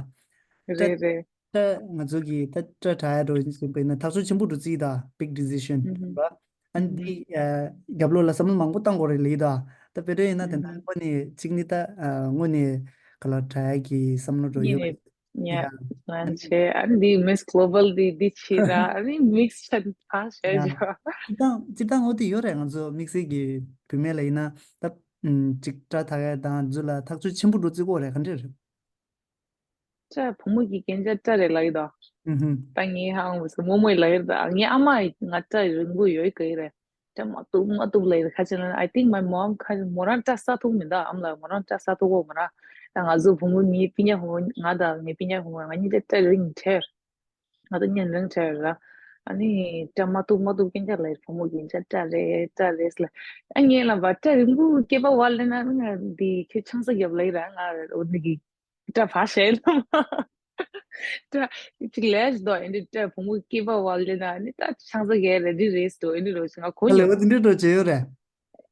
སྐྲ་རེད་རེད། སྐྲ་ང་ཚོ་གི་ད་སྐྲ་དྲ་ཡ་འགྲོ་ཡིན་ཟེར་བས་ན་ཐག་གཅོད་ཆེན་པོ་འགྲོ་རྩིས་ད་big decision ཨུ་ཧུམ། ར། ཨ་ནི་ཨུ་ཧུམ། འདི་ཨ་རྒྱབ་ལོགས་ལ་བསམ་བློ་མང་པོ་བཏང་དགོས་རེད་ལེ་ད། ད་དཔེ་དོན་ཡིན་ན་དེ་ཨུ་འདྲ་ཧུམ། དངོས་ནས་གཅིག་ནི་ད་ཨ་དངོས་ནས་ག་ལ་དྲ་ཡ་གི་བསམ་བློ་འགྲོ་ཡིན་ཡོད་ནས་ཡ། ཡ། ལན་ཆེ། ཨ་ནི་འདི་Miss Global འདི་འདི་ཆེ་ར། ཨ་ནི་mix བྱ་ཕ་ཞེ་ཡ། ཞོ། སྤྱིར་བཏང་སྤྱིར་བཏང་འོ་དེ་ཡོད་རེད། ང་ཚོ་དམིགས་བསལ་གྱི་བུད་མེད་ལ་ཡིན་ན་ད་ཨམ་ཅིག་སྐྲ་དག་ཡ་དང་ཚོ་ལ་ཐག་གཅོད་ཆེན་པོ་འགྲོ་རྩིས་ཀྱི་ཡོད་རེད། ག་འདྲ་རེད། སྐྲ་བུ་མོ་གི་རྒྱན་ཆ་སྐྲ་རེད་ལབ་ཀྱི་འདུག་ཨུ་ཧུམ། ད་ངའི་ཧང་བུ་སུ་མོ་མོས་ལབ་ཀྱི་འདུག་ངའི་ཨ་མ་ང་སྐྲ་རིང་པོ་ཡོད་གི་རེད། སྐྲ་མ་གཏུབ་མ་གཏུབ་ལབ་ཡི་རེད། ཁ་ཅིག་ལ་I think my mom ཁ་མོ་རང་སྐྲ་ས་ཐུག་མི་འདུག་ཨ་མ་ལ་མོ་རང་སྐྲ་ས་ཐུག་གོ་མོ་རང་། ད་ང་ཚོ་བུ་མོ་ངའི་སྤུན་ཀྱག་བུ་མོ་ང་དང་ངའི་སྤུན་ཀྱག་བུ་མོ་ང་གཉིས་ཀ་སྐྲ་རིང་ཁྲེར། ང་ཚོ་གཉིས་རིང་ཁྲེར་ར། ཨ་ནི་སྐྲ་མ་གཏུབ་མ་གཏུབ་སྐྱེན་ཆ་ལ་བུ་མོ་གི་ང་སྐྲ་རེད་སྐྲ་རེད་ལ། ཨ་ངས་ལ་བ་སྐྲ་རིང་པོ་སྐྱེས་པ་བ་ལེ་ན་ང་འདི་ཁྱོད་ཆང་ས་རྒྱབ་ལ་ཡི་ར་ང་འོ་ནི་གི་སྐྲ་ཕར་བཤད་ལ་མ། སྐྲ་གཅིག་ལས་དོ་ཨེ་འདྲ་སྐྲ་བུ་མོ་སྐྱེས་པ་བ་ལེ་ན་ཨ་ནི་ད་ཆང་ས་རྒྱབ་རེ་ཌི་རེད་དོ་ཨེ་འདྲ་རོ་ང་གོ་ཨ་ལེ་ཉོ། འོ་དེ་འདྲ་འགྲོ་བྱས་ཡོད་རེད།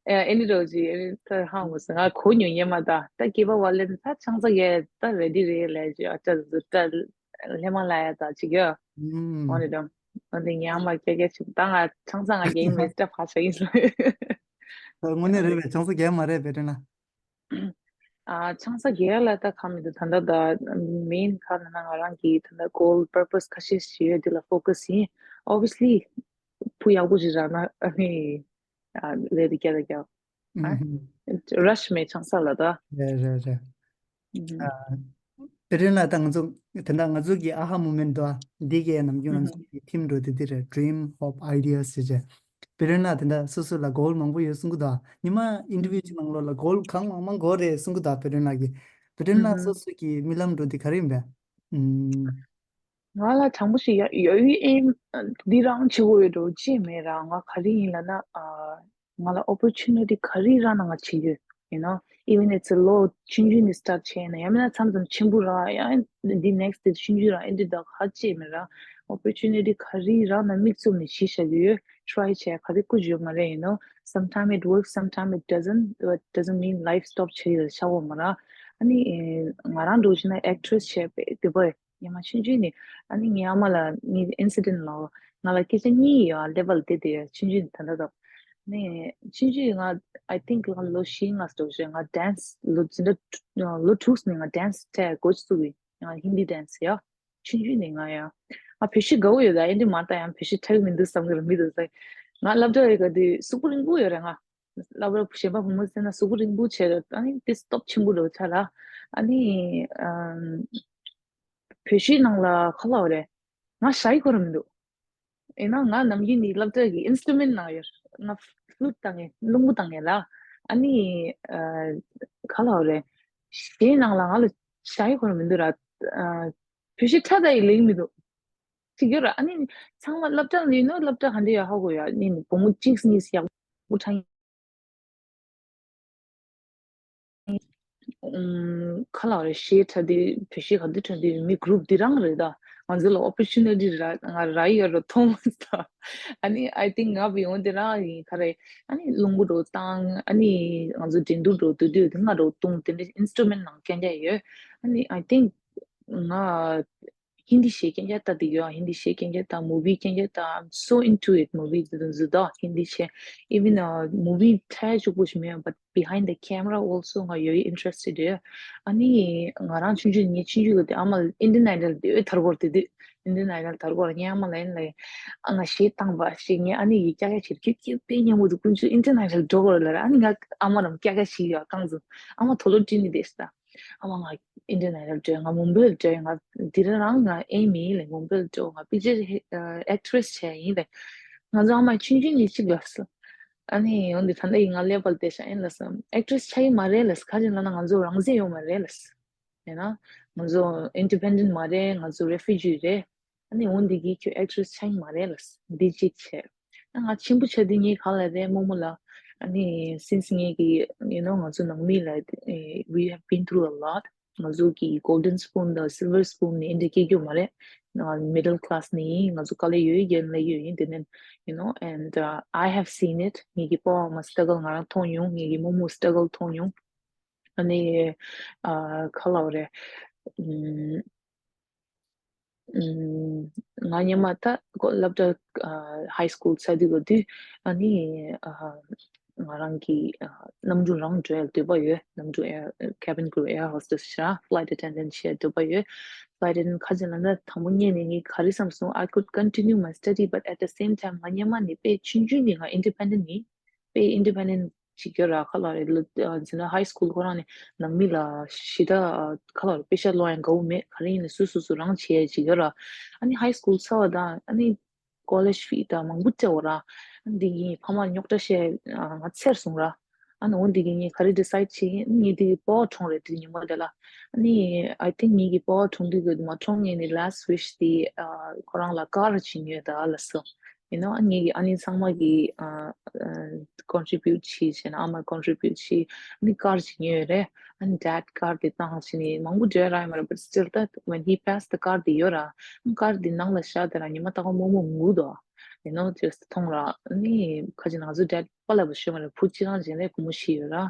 ཨེ་ཨེ་འདྲ་རོ་ཅི་ཨེ་ད་ཧང་བ་སང་ང་གོ་ཉོ་ཉེ་མ་ད་ད་སྐྱེས་པ་བ་ལེ་ན་ད་ཆང་ས་རྒྱབ་ད་རེ་ཌི་རེད་ལས་ཅི་ཨ་སྐྲ་དུ་སྐྲ་ལྷེ་མ་ལ་ཡ་ད་ཅི་ག་ཨོ་ནི་ཨུམ། དང་ཨོ་དེ་ཉ་མ་སྐྱ་སྐྱ་ཅིག་ད་ང་ཆང་ས་ང་རྒྱབ་མེད་སྐྲ་ཕར་བཤད་ཡིན་ལ། དངོས་གནས་རེད་པས། ཆང་ས་རྒྱབ་མ་རེད་པས་དྲན་ན། ཨ་ཆང་ས་རྒྱག་ལ་ད་ཁ་མི་འདུག་ད་ལྟ་ད་main ཁ་ན་ན་ང་རང་གི་ད་ལྟ་goal purpose ཁ་ཤས་ཤིག་ཡོད་དེ་ལ་focus ཡིན། Obviously བུ་ཡག་པོ་ཞིག་རག་ན་ཨ་ནི་ཨ་ལས་དེ་རྒྱག་ད་རྒྱག་ཨ་ཨུ་ཧུམ། rush མེད་ཆང་ས་ལ་ད། རེད་རེད་རེད། ཨུ་ཧུམ། ཨ་དཔེར་ན་ད་ང་ཚོ་དེ་འདྲ་ང་ཚོ་གི་ཨ་ཧ་moment འདུག་ཨ་འདི་གའི་ནམ་རྒྱུན་ང་ཚོ་གི་theme འགྲོ་དེ་འདི་རེད། Dream, hope, ideas ཟེར་བྱས། དཔེར་ན་དེ་འདྲ་སོ་སོ་ལ་goal མང་པོ་ཡོད་གསུང་གི་འདུག་ཉི་མ་interview གཅིག་ནང་ལོགས་ལ་goal གང་མང་མང་goal རེད་གསུང་གི་འདུག་དཔེར་ན་གི་དཔེར་ན་སོ་སོ་གི་རྨི་ལམ་འགྲོ་དེ་ག་རེ་ཡིན་པས། ཨུམ། ང་ལ་དྲང་པོ་ཞིག་ཡ་ཡ་ཡུལ་ཨེམ་འདི་རང་ཆེ་བོ་ཡོད་འགྲོ་ཅི་མེད་ར། ང་ག་རེ་ཡིན་ལབ་ན་ཨ་ང་ལ་opportunity ག་རེ་རག་ན་ང་བྱེད་རྒྱུ། You know, even it's a low ཆུང་ཆུང་ནས་start བྱས་ན་ཡང་མིན་ན་མཚམས་མཚམས་ཆེན་པོ་རག་ཡང་འདི་next day ཆུང་ཆུང་རག་ཨེ་འདི་དག་ཧ་ཅི་མི་རག opportunity ག་རེ་རག་ན་མིག་བཙུམ་ནས་གཞི་བཞག་གི་ཡོད། try བྱས་ག་རེ་ཀུ་ཡོད་མ་རེད། You know, sometimes it works, sometimes it doesn't, but doesn't mean life stop བྱེད་ཡོད་ཤ་བོ་མ་རག་ཨ་ནི་ང་རང་འགྲོ་བྱས་ན་actress བྱས་པས་དེ་བས་ཉི་མ་ཆུང་ཆུང་ནས་ཨ་ནི་ངའི་ཨ་མ་ལ་ངའི་incident ལ་ང་ལ་སྐད་ཆ་གཉིས་ཡོད་level དེ་དེ་ཆུང་ཆུང་ནས་ད་ལྟ་དང་ནས་ཆུང་ཆུང་ང་I think ང་ལོ་བཞི་ལྔ་ཙམ་ཞིག་ང་dance ལོ་འཛིན་གྲྭ་ལོ་དྲུག་ནས་ང་dance བྱས་འགོ་བཙུགས་ཡིན། ང་ཧིན་དི་dance ཡ་ཆུང་ཆུང་ནས་ང་ཡ་ང་བོད་གཞས་དགའ་བོ་ཡོད་ད་ཨེ་འདི་མ་ལྟ་ཡང་བོད་གཞས་འཁྲབ་མི་འདུག་བསམ་གི་རེད་མི་འདུག་ཟེར་ང་སློབ་གྲྭ་ཡི་ག་དུས་གཟུགས་པོ་རིང་པོ་ཡོད་རེད། ང་སློབ་གྲྭ་གཞན་པ་བུ་མོ་ཟེར་ན་གཟུགས་པོ་རིང་པོ་བྱས་རེད་ཨ་ནི་དེ་སྟོབས་ཆེན་པོ་འགྲོ་ཆ་ལ་ཨ་ནི་ཨམ། བོད་གཞས་ནང་ལ་ག་ལབ་རེད། ང་ཞ་ཡི་གོ་ར་མི་འདུག་ཡིན་ན་ང་ནམ་རྒྱུན་ནི་སློབ་གྲྭ་གི་instrument ནང་ཡོད། ང་flute བཏང་ངེ་རླུང་བུ་བཏང་ངེ་ལ། ཨ་ནི་ཨ་ག་ལབ་རེད། གཞས་ནང་ལ་ང་ལ་ཞ་ཡི་གོ་ར་མི་འདུག་ར། ཨ་བོད་གཞས་འཁྲབ་ད་ཡི་ལེགས་མི་འདུག་ཅིག་ཡོད་ར་ཨ་ནི་ཚང་མ་སློབ་གྲྭ་ནི་ནོ་སློབ་གྲྭ་ག་འདྲ་ཡོད་ཧ་གོ་ཡ་ནི་བུ་མོ་གཅིག་གཉིས་ཡག་པོ་འཁྲབ། ཨུམ། ག་ལབ་རེད་གཞས་འཁྲབ་དུས་བོད་གཞས་ག་དུས་འཁྲབ་དུས་མི་group འདི་རང་རེད་ད། ང་ཚོ་ལ་opportunity རག་ང་རག་ཡོད་རེད་མཐོང་མ་སོང་། ཨ་ནི་I think ང་བི་ཡོང་དེ་རང་ཡིན་ག་རེད། ཨ་ནི་རླུང་བུ་འགྲོ་བཏང་ཨ་ནི་ང་ཚོ་འགྲན་བསྡུར་འགྲོ་དུས་དུས་དེ་ང་འགྲོ་བཏང་དེ་འདྲའི་instrument ནང་སྐད་ཆ་ཡོད། ཨ་ནི་I think ང་ཧིན་དི་གཞས་སྐད་ཆ་ལྟ་དེ་ཡོད། ཧིན་དི་གཞས་སྐད་ཆ་ལྟ་movie སྐད་ཆ་ལྟ། I'm so into it movie དེ་དུས་ད་ཧིན་དི་གཞས་even movie འཁྲབ་ཆོག་པོ་ཞིག་མེད་པ་behind the camera also ང་ཡོད་interested ཡོད། ཨ་ནི་ང་རང་ཆུང་ཆུང་ངའི་ཆུང་ཆུང་གི་དེ་ཨ་མ་Indian Idol དེ་དར་གོར་དེ་དུས་Indian Idol དར་གོར་ངའི་ཨ་མ་ལ་ཡིན་ལ་ཨ་ང་གཞས་བཏང་པ་ཞིག་ངའི་ཨ་ནི་ཡི་སྐྱ་སྐྱ་ཆེར་ཁྱོད་ཁྱོད་དཔེ་སྙན་པོ་འདུག་དཀོན་མཆོག Indian Idol འགྲོ་གོར་ལ་ར། ཨ་ནི་ང་ཨ་མ་རམ་སྐྱ་སྐྱ་ཞིག་ཡོད་རྐང་བཙུགས་ཨ་མ་དོ་ལོ་བཀྲིས་ནི་དེ་ས་ད། ཨ་མ་ང་Indian Idol འགྲོ་ང་མུམ་བྷེ་ལ་འགྲོ་ང་དེ་ར་རང་ང་aim ཡིན་ལེ་མུམ་བྷེ་ལ་འགྲོ་ང་picture actress བྱས་ཡིན་ལེ། ང་ཚོ་ཨ་མ་ཆུང་ཆུང་ནས་གཅིག་ལབ་སོང་། ཨ་ནི་ཡོང་དུས་ད་ལྟ་ཡིན་ང་level དེ་ཤ་ཡིན་ལབ་སོང་། Actress ཆགས་ཡི་མ་རེད་ལབ་སོང་། ག་རེ་ལབ་ན་ང་ཚོ་རང་བཙན་ཡོད་མ་རེད་ལབ་སོང་། ཡིན་ན་ང་ཚོ་independent མ་རེད། ང་ཚོ་refugee རེད། ཨ་ནི་འོ་འདི་གིས་ཁྱོད་actress ཆགས་ཡི་མ་རེད་ལབ་སོང་། འདི་གཅིག་བྱས། ང་ཆེན་པོ་ཆགས་དུས་ངས་གང་ལབ་རེད་རྨོ་མོ་ལ། ཨ་ནི་since ངས་ཀྱི་you know ང་ཚོ་ནང་མི་ལ་we have been through a lot. ང་ཚོ་གི་golden spoon དང་silver spoon ནས་འདི་སྐྱེ་རྒྱུ་མ་རེད། ང་middle class ནས་ཡིན། ང་ཚོ་དཀའ་ལས་ཡོད་རྒན་ལས་ཡོད་ཡིན། དེ་ནས་you know and uh, I have seen it. ངས་ཀྱི་པ་ཕ་མ་struggle ང་རང་མཐོང་མྱོང་། ངས་ཀྱི་རྨོ་མོ་struggle མཐོང་མྱོང་། ཨ་ནི་ཨ་ག་ལབ་རེད། ཨམ། ཨམ། ང་སྔོན་མ་ད་ཀོ་སློབ་གྲྭ་ཨ་ཧའི་སི་ཀུལ་ཚར་དུས་ག་དུས་ཨ་ནི་ཨ་ང་རང་གི་ཨ་གནམ་གྲུ་རང་འགྲོ་ཡ་འདོད་པ་ཡོད། གནམ་གྲུ་air cabin crew, air hostess བྱ། flight attendant བྱེད་འདོད་པ་ཡོད། flight attendant ཁ་ཅིག་ལ་ན་དང་པོ་ཉིད་ནས་ངས་ག་རེ་བསམ་སོང་། I could continue my study, but at the same time ང་སྔོན་མ་ནས་དཔེ་ཆུང་ཆུང་ནས་ང་independent ཡིན། དཔེ་independent བྱེད་རྒྱུ་ར། ག་ལབ་རེད། ལོ་ཨ་ཟེར་ན་ཧའི་སི་ཀུལ་ཁོ་རང་ནས་ནང་མི་ལ་ཞེ་དྲག་ག་ལབ་རེད། དཔེ་ཆ་ཀློག་ཡང་དགའ་བོ་མེད། ག་རེ་ཡིན་ནའི་སོ་སོ་སོ་རང་བྱེད་ཡ་བྱེད་རྒྱུ་ར། ཨ་ནི་ཧའི་སི་ཀུལ་ཚར་བ་དང་ཨ་ནི་ཀོ་ལེཇ་ཕི་དང་མང་པོ་སྤྲད་འོ་ར། ཨ་ནི་འདི་གིས་ཕ་མར་རྙོག་དྲ་བཤད་ང་ཚེར་སོང་ར། ཨ་ནི་འོ་འདི་གིས་ངས་ག་རེ་decide བྱེད་ཡིན། ངས་འདི་གི་སྤོ་བོ་གྲོངས་རེད། དེ་ཉིན་མོ་དེ་ལ་ཨ་ནི་I think ངེད་ཀྱི་སྤོ་བོ་གྲོངས་དུས་གི་མ་གྲོངས་ངེད་ནི་last wish དེ་ཨ་ཁོ་རང་ལ་ཀར་བྱིན་ཡོད་ད་ལ་སོ། you know ཨ་ངེད་ཀྱི་ཨ་ནི་ཚང་མ་གི་ཨ་ཨ་contribute བྱས་བྱས་ན་ཨ་མ་contribute བྱས་ཨ་ནི་ཀར་བྱིན་ཡོད་རེད། ཨ་ནི་dad ཀར་དེ་བཏང་བྱས་ནས་མང་པོ་འབྲེལ་རག་ཡོད་མ་རེད། but still that when he passed the ཀར་དེ་ཡོད་ར། ཨ་ཀར་དེ་ནང་ལ་བཞག་དེ་ར་ཉི་མ་ལྟ་བུ་རྨོ་མོ་ངུ་འདུག you know just མཐོང་ར། ཨ་ནི་ཁ་ཅིག་ང་ཚོ་dad པ་ལ་བུ་ཤོད་མ་རེད། བུ་གཅིག་རང་བྱས་ནས་བུ་མོ་ཤི་ཡོད་ར།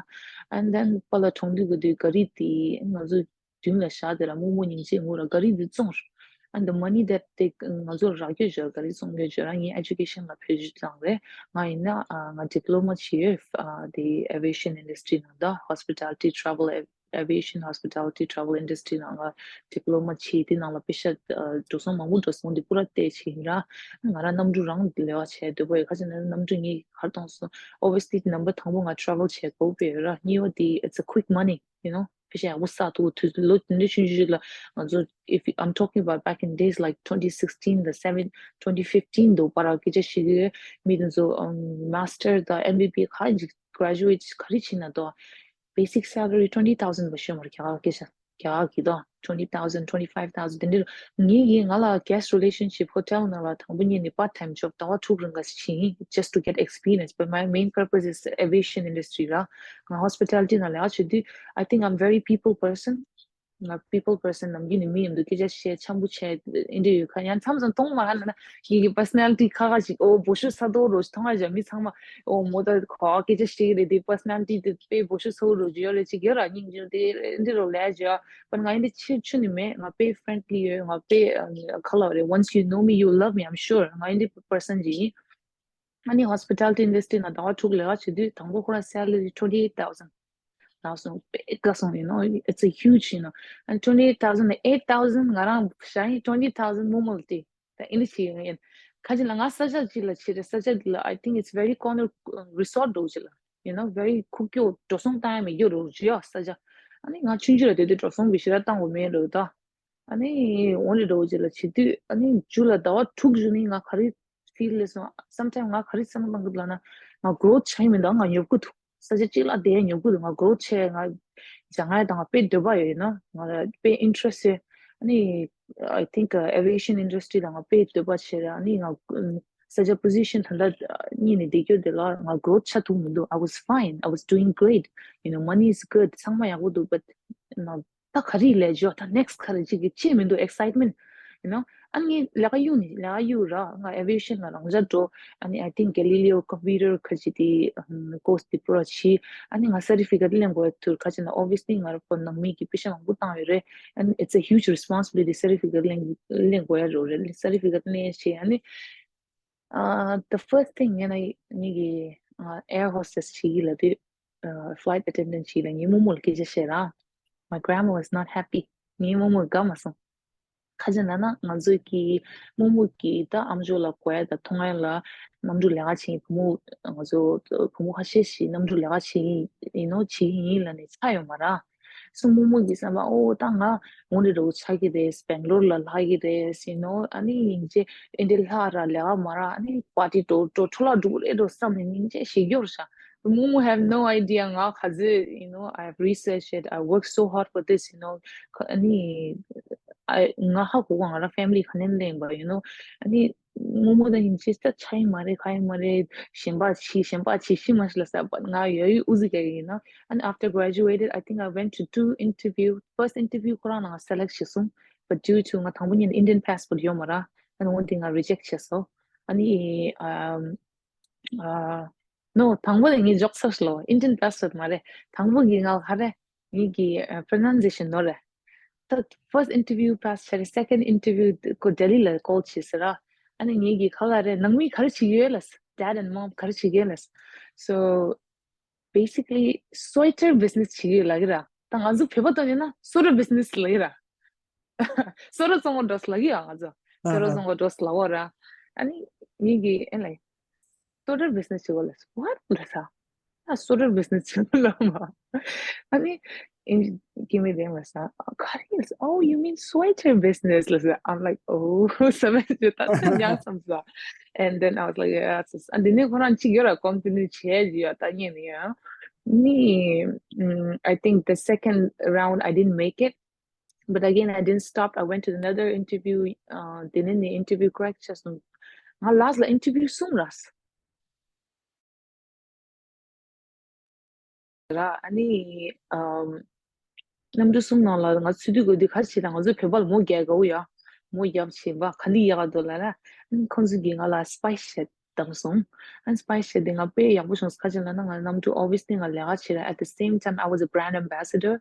and then པ་ལ་གྲོངས་དུས་གི་དུས་ག་རི་དེ་ང་ཚོ་མདུན་ལ་བཞག་དེ་ལ་རྨོ་མོ་སྙིང་རྗེ་ངུ་ར། ག་རི་འདི་བཙོངས་ར། and the money that they ང་ཚོར་རག་རྒྱུ་བརྗོད། ག་རི་བཙོང་རྒྱུ་བརྗོད་ར། ངའི་ཨེ་ཇུ་ཀེ་ཤན་ལ་བེད་སྤྱོད་བཏང་རེད། ང་ཡིན་ན་ཨ་ང་ཌི་པི་ལོ་མ་བྱས་ཡོད། ཨ་དེ་aviation industry ནང་ད་hospitality travel aviation hospitality travel industry ནང་ང་ཌི་པི་ལོ་མ་བྱས། དེ་ནང་ལ་པེ་ཤ་ཨ་འགྲོ་སོང་མང་པོ་འགྲོ་སོང་། དེ་པུ་ར་བལྟས་བྱས་ཡིན་ར། ང་རང་གནམ་གྲུ་རང་ལས་ཀ་བྱས་འདོད་པ་ཡོད། ཁ་ཅིག་ན་གནམ་གྲུ་ངས་ག་རེ་གཏོང་སོང་། obviously number དང་པོ་ང་travel བྱས་དགོས་པ་ཡོད་ར། གཉིས་པ་དེ་it's a quick money you know ཕལ་ཆེར་ཡག་པོ་བསགས་ཐུབ་དུས་ལོ་དེ་འདྲ་ཆུང་ཆུང་ཞིག་ལ་ང་ཚོ if I'm talking about back in days like twenty sixteen དང་seven twenty fifteen དུ་བར་སྐད་ཆ་བཤད་ཀྱི་ཡོད། མི་དེ་ཚོ་um master དང་M B B ག་ཅིག་graduate ག་རེ་བྱེད་ན་དོ་basic salary twenty thousand བ་ཤོད་མར་རྒྱ་གར་སྐད་ཆ་རྒྱ་གར་གྱི་དོ་twenty thousand twenty five thousand དེ་འདྲ། ངའི་ཡིན་ང་ལ་guest relationship hotel ནང་ལ་དང་པོ་ཉིད་ནས་part time job ཟླ་བ་དྲུག་རིང་ག་ཞིག་བྱས་ཡིན། just to get experience, but my main purpose is aviation industry ར། ང་hospitality ནང་ལས་ཀ་བྱེད་དུས་I think I'm very people person. ང་people person ནམ་རྒྱུན་ནས་མི་མཉམ་དུ་སྐད་ཆ་བཤད། འཆམ་པོ་བྱས་འདི་འདྲ་ཡོད་ཁ། ཡང་མཚམས་མཚམས་མཐོང་མ་ཧ་ལ་ན་ངེད་ཀྱི་personality ཁ་ཁ་ཅིག་ཨོ་བོ་ཤུ་ས་རྡོ་རོ་མཐོང་ང་ཅག་མི་ཚང་མ་ཨོ་མོ་ད་ཁོ་སྐད་ཆ་བཤད་ཀྱི་རེད། དེ་personality དེ་དཔེ་བོ་ཤུ་ས་རྡོ་རོ་ཅིག་ཡོད་རེད། ཅིག་ཡོད་ར་སྙིང་རྗེ་དེ་འདི་རོ་ལས་ཅག་པ་ང་འདི་ཆེ་ཆུ་ནི་མེད། ང་དཔེ་friendly ཡོད། ང་དཔེ་ཁ་ལ་རེད། once you know me you love me, I'm sure. ང་འདི་person ཅིག་ཡིན། ཨ་ནི་hospitality industry ནང་ཟླ་བ་དྲུག་ལས་ཀ་བྱེད་དུས་དང་པོ་ཁོ་རང་salary twenty eight thousand ལགས་སོང་། དཔེ་དགའ་སོང་། you know it's a huge you know and twenty eight thousand eight thousand ང་རང་བཞག་ཡིན། twenty thousand རྨོ་མོ་ལ་དེ་ད་ཨི་འདྲ་བྱེད་ཡོང་ཡིན། ཁ་ཅིག་ལ་ང་ས་ཆ་ཅིག་ལ་བྱེད་རེད། ས་ཆ་འདི་ལ་I think it's very corner resort འདྲ་བོ་ཅིག་ལ་you know very ཁུག་ཀྱོག་འགྲོ་སོང་བཏང་ཡ་མེད་རྒྱུ་རོ་ཇི་ཡ་ས་ཆ། ཨ་ནི་ང་ཆུང་ཆུང་ལ་དེ་དུས་འགྲོ་སོང་གི་ཞེ་དྲག་བཏང་དགོས་མེད་རེད་ད། ཨ་ནི་འོ་ནི་འདྲ་བོ་ཅིག་ལ་བྱེད་དུས་ཨ་ནི་མཇུག་ལ་ཟླ་བ་དྲུག་བཞུགས་ནི་ང་ག་རེ་feel ལས་སོང་། sometimes ང་ག་རེ་བསམ་བློ་བཏང་གི་འདུག་ལབ་ན་ང་growth བྱ་ཡི་མི་འདུག་ང་ཉོབ་ཀྱི་འདུག་ས་ཆ་གཅིག་ལ་བསྡད་ཡ་ཉོབ་ཀྱི་འདུག་ང་growth བྱས་ང་སྦྱང་ཡ་དང་ང་དཔེ་འདོད་པ་ཡོད་ཡིན་ན་ང་ལ་དཔེ་interest ཡོད། ཨ་ནི་I think uh, aviation industry ལ་ང་དཔེ་འདོད་པ་བྱས་ར། ཨ་ནི་ང་ས་ཆ་position ད་ལྟ་གཉིས་ནས་བསྡད་རྒྱུ་དེ་ལ་ང་growth བྱ་ཐུབ་མི་འདུག I was fine, I was doing great, you know, money is good, ཚང་མ་ཡག་པོ་འདུག but ད་ག་རེ་ལས་འཇོག་ད་next ག་རེ་ཅིག་གི་ཅི་མི་འདུག excitement you know ཨ་ནི་ལས་ཀ་གཡུག་ནི་ལས་ཀ་གཡུག་ར། ང་aviation ལ་རང་འཇགས་འགྲོ། ཨ་ནི་I think Galileo computer ཁ་ཅིག་དེ་course དེ་པུ་ར་བྱས། ཨ་ནི་ང་certificate ལེན་དགོས་ཐུར་ཁ་ཅིག་ན་obviously ང་ར་ཕོ་ནང་མི་གི་པེ་ཤ་མང་པོ་བཏང་ཡོད་རེད། and it's a huge responsibility certificate ལེན་ལེན་དགོས་ཡ་རོ་རེད། certificate ལེན་བྱས་ཨ་ནི uh, the first thing ངས་ན་ངེད་ཀྱི uh, air hostess བྱེད་ཀྱི་ལབ་དུས uh, flight attendant བྱེད་ལ་ངའི་རྨོ་མོ་ལ་སྐད་ཆ་བཤད་ར། my grandma was not happy. ངའི་རྨོ་མོ་དགའ་མ་སོང་། ཁ་ཅིག་ན་ན་ང་ཚོ་གི་རྨོ་མོ་གི་ད་ཨམ་ཅོག་ལ་གོ་ཡ་ད་མཐོང་ཡ་ལ་གནམ་གྲུ་ལས་ཀ་བྱེད་ཡིན། བུ་མོ་ང་ཚོ་བུ་མོ་ཁ་ཤས་ཤིག་གནམ་གྲུ་ལས་ཀ་བྱེད་ཡིན་ཡིན་ནོ་བྱེད་ཡིན་ལ་ནི་ཆ་ཡོད་མ་ར། སོ་རྨོ་མོ་གི་བསམ་པ་ཨོ་ད་ང་འོ་འདྲ་འདྲ་བོ་ཆགས་ཀྱི་རེད། སྦེང་ལོར་ལ་ལྷག་གི་རེད་ཟེར་ནོ། ཨ་ནི་སྙིང་རྗེ་ཨེ་འདྲ་ལྷག་ར་ལས་ཀ་མ་ར། ཨ་ནི་པར་ཊི་འགྲོ་འགྲོ་འཕྲོ་བརླག་འགྲོ་གི་རེད་འགྲོ་བསམ་ནས་སྙིང་རྗེ་ཞེ་གི་ཡོད་རེད་ཤག་རྨོ་མོ་have no idea ང་ག་ཚོད་you know I have researched it, I worked so hard for this you know ཨ་ནི་ང་ཧ་གོ་གོ་ང་རང་family ག་ནས་ལེན་པ་you know ཨ་ནི་རྨོ་མོ་དང་སྙིང་རྗེ་ད་ཆ་ཡི་མ་རེད་ག་ཡི་མ་རེད། གཞན་པ་ཆི་གཞན་པ་ཆི་ཤི་མ་ཤི་ལ་ས་but ང་ཡ་ཡུ་ཨུ་ཟི་ག་ཡིན་ན། and after graduated I think I went to two interview, first interview ཁོ་རང་ནང་select བྱས་སོང་། but due to ང་དང་པོ་ཉིད་Indian passport ཡོད་མ་ར། ཨ་ནི་འོན་ཏེ་ང་reject བྱས་སོང་། ཨ་ནི་ཨམ་ཨ་no དང་པོ་ལ་ངས་འཇོག་ཚར་ལོ། Indian passport མ་རེད། དང་པོ་གི་ང་ལ་ཧ་རེ། ངེད་ཀྱི་pronunciation ནོར་རེད། ད་first interview pass བྱས་རེད། second interview ཁོ་ལྡི་ལི་ལ་call བྱས་ཟེར་ར། ཨ་ནི་ངེད་ཀྱི་ཁ་ལག་རེད། ནང་མི་ག་རེ་བྱེད་ཀྱི་ཡོད་ལབ། Dad and mom ག་རེ་བྱེད་ཀྱི་ཡོད་ལབ། So basically sweater business བྱེད་ཀྱི་ཡོད་ལབ་ཀྱི་ར། ད་ང་ཚོ་བོད་པ་ཐོག་ནས་ན་སོ་ར་business ལབ་ཀྱི་ར། སོ་ར་བཙོང་བ་འགྲོ་ཟེར་ལབ་ཀྱི་ཡོད། ང་ཚོ་སོ་ར་བཙོང་བ་འགྲོ་ཟེར་ལབ་པ་ར། ཨ་ནི་ངེད་ཀྱི་ཨེ་ལ། སོ་ར་business བྱེད་དགོས་ལབ། What ལབ་ས། ཨ་སོ་ར་business བྱེད་དགོས་ལབ་མ། ཨ་ནི་ཨིན་ཇི་སྐྱེ་དམན་དེ་ལབ་ས། ག་རེ་ལབ་ས། Oh, you mean sweater business ལབ་ས། I'm like, oh, ས་མེད་ཅིག་ད་ཚོད་མྱངས་བསམ་ས། And then I was like, yes, yes. ཨ་དེ་ནས་ཁོ་རང་ཅིག་ཡོད་ར། continue བྱས་ཡོད་ད་ཉན་ནས་ཡ། ནི་mm, I think the second round I didn't make it. But again, I didn't stop. I went to another interview. Uh, དེ་ནས་ནི་interview crack བྱས་སོང་། ང་last ལ་interview གསུམ་རག་ར། ཨ་ནི་um, གནམ་གྲུ་གསུམ་ནང་ལ་ང་ཚོ་དུས་དགོས་དུས་ག་རེ་བྱེད་དང་། ང་ཚོ་བོད་པ་ལ་མོ་རྒྱག་དགའ་བོ་ཡ། མོ་རྒྱབ་བྱེད་པ་ག་འདི་ཡག་ག་འདུག་ལབ་ན། ཨ་ནི་ཁོང་ཚོ་གིས་ང་ལ་spice བྱས་བཏང་སོང་། ཨ་ནི་spice བྱས་དེ་ང་དཔེ་ཡག་པོ་བྱུང་། ག་ཅི་ལབ་ན་ང་གནམ་གྲུ་obviously ང་ལས་ཀ་བྱེད་ར། At the same time, I was a brand ambassador.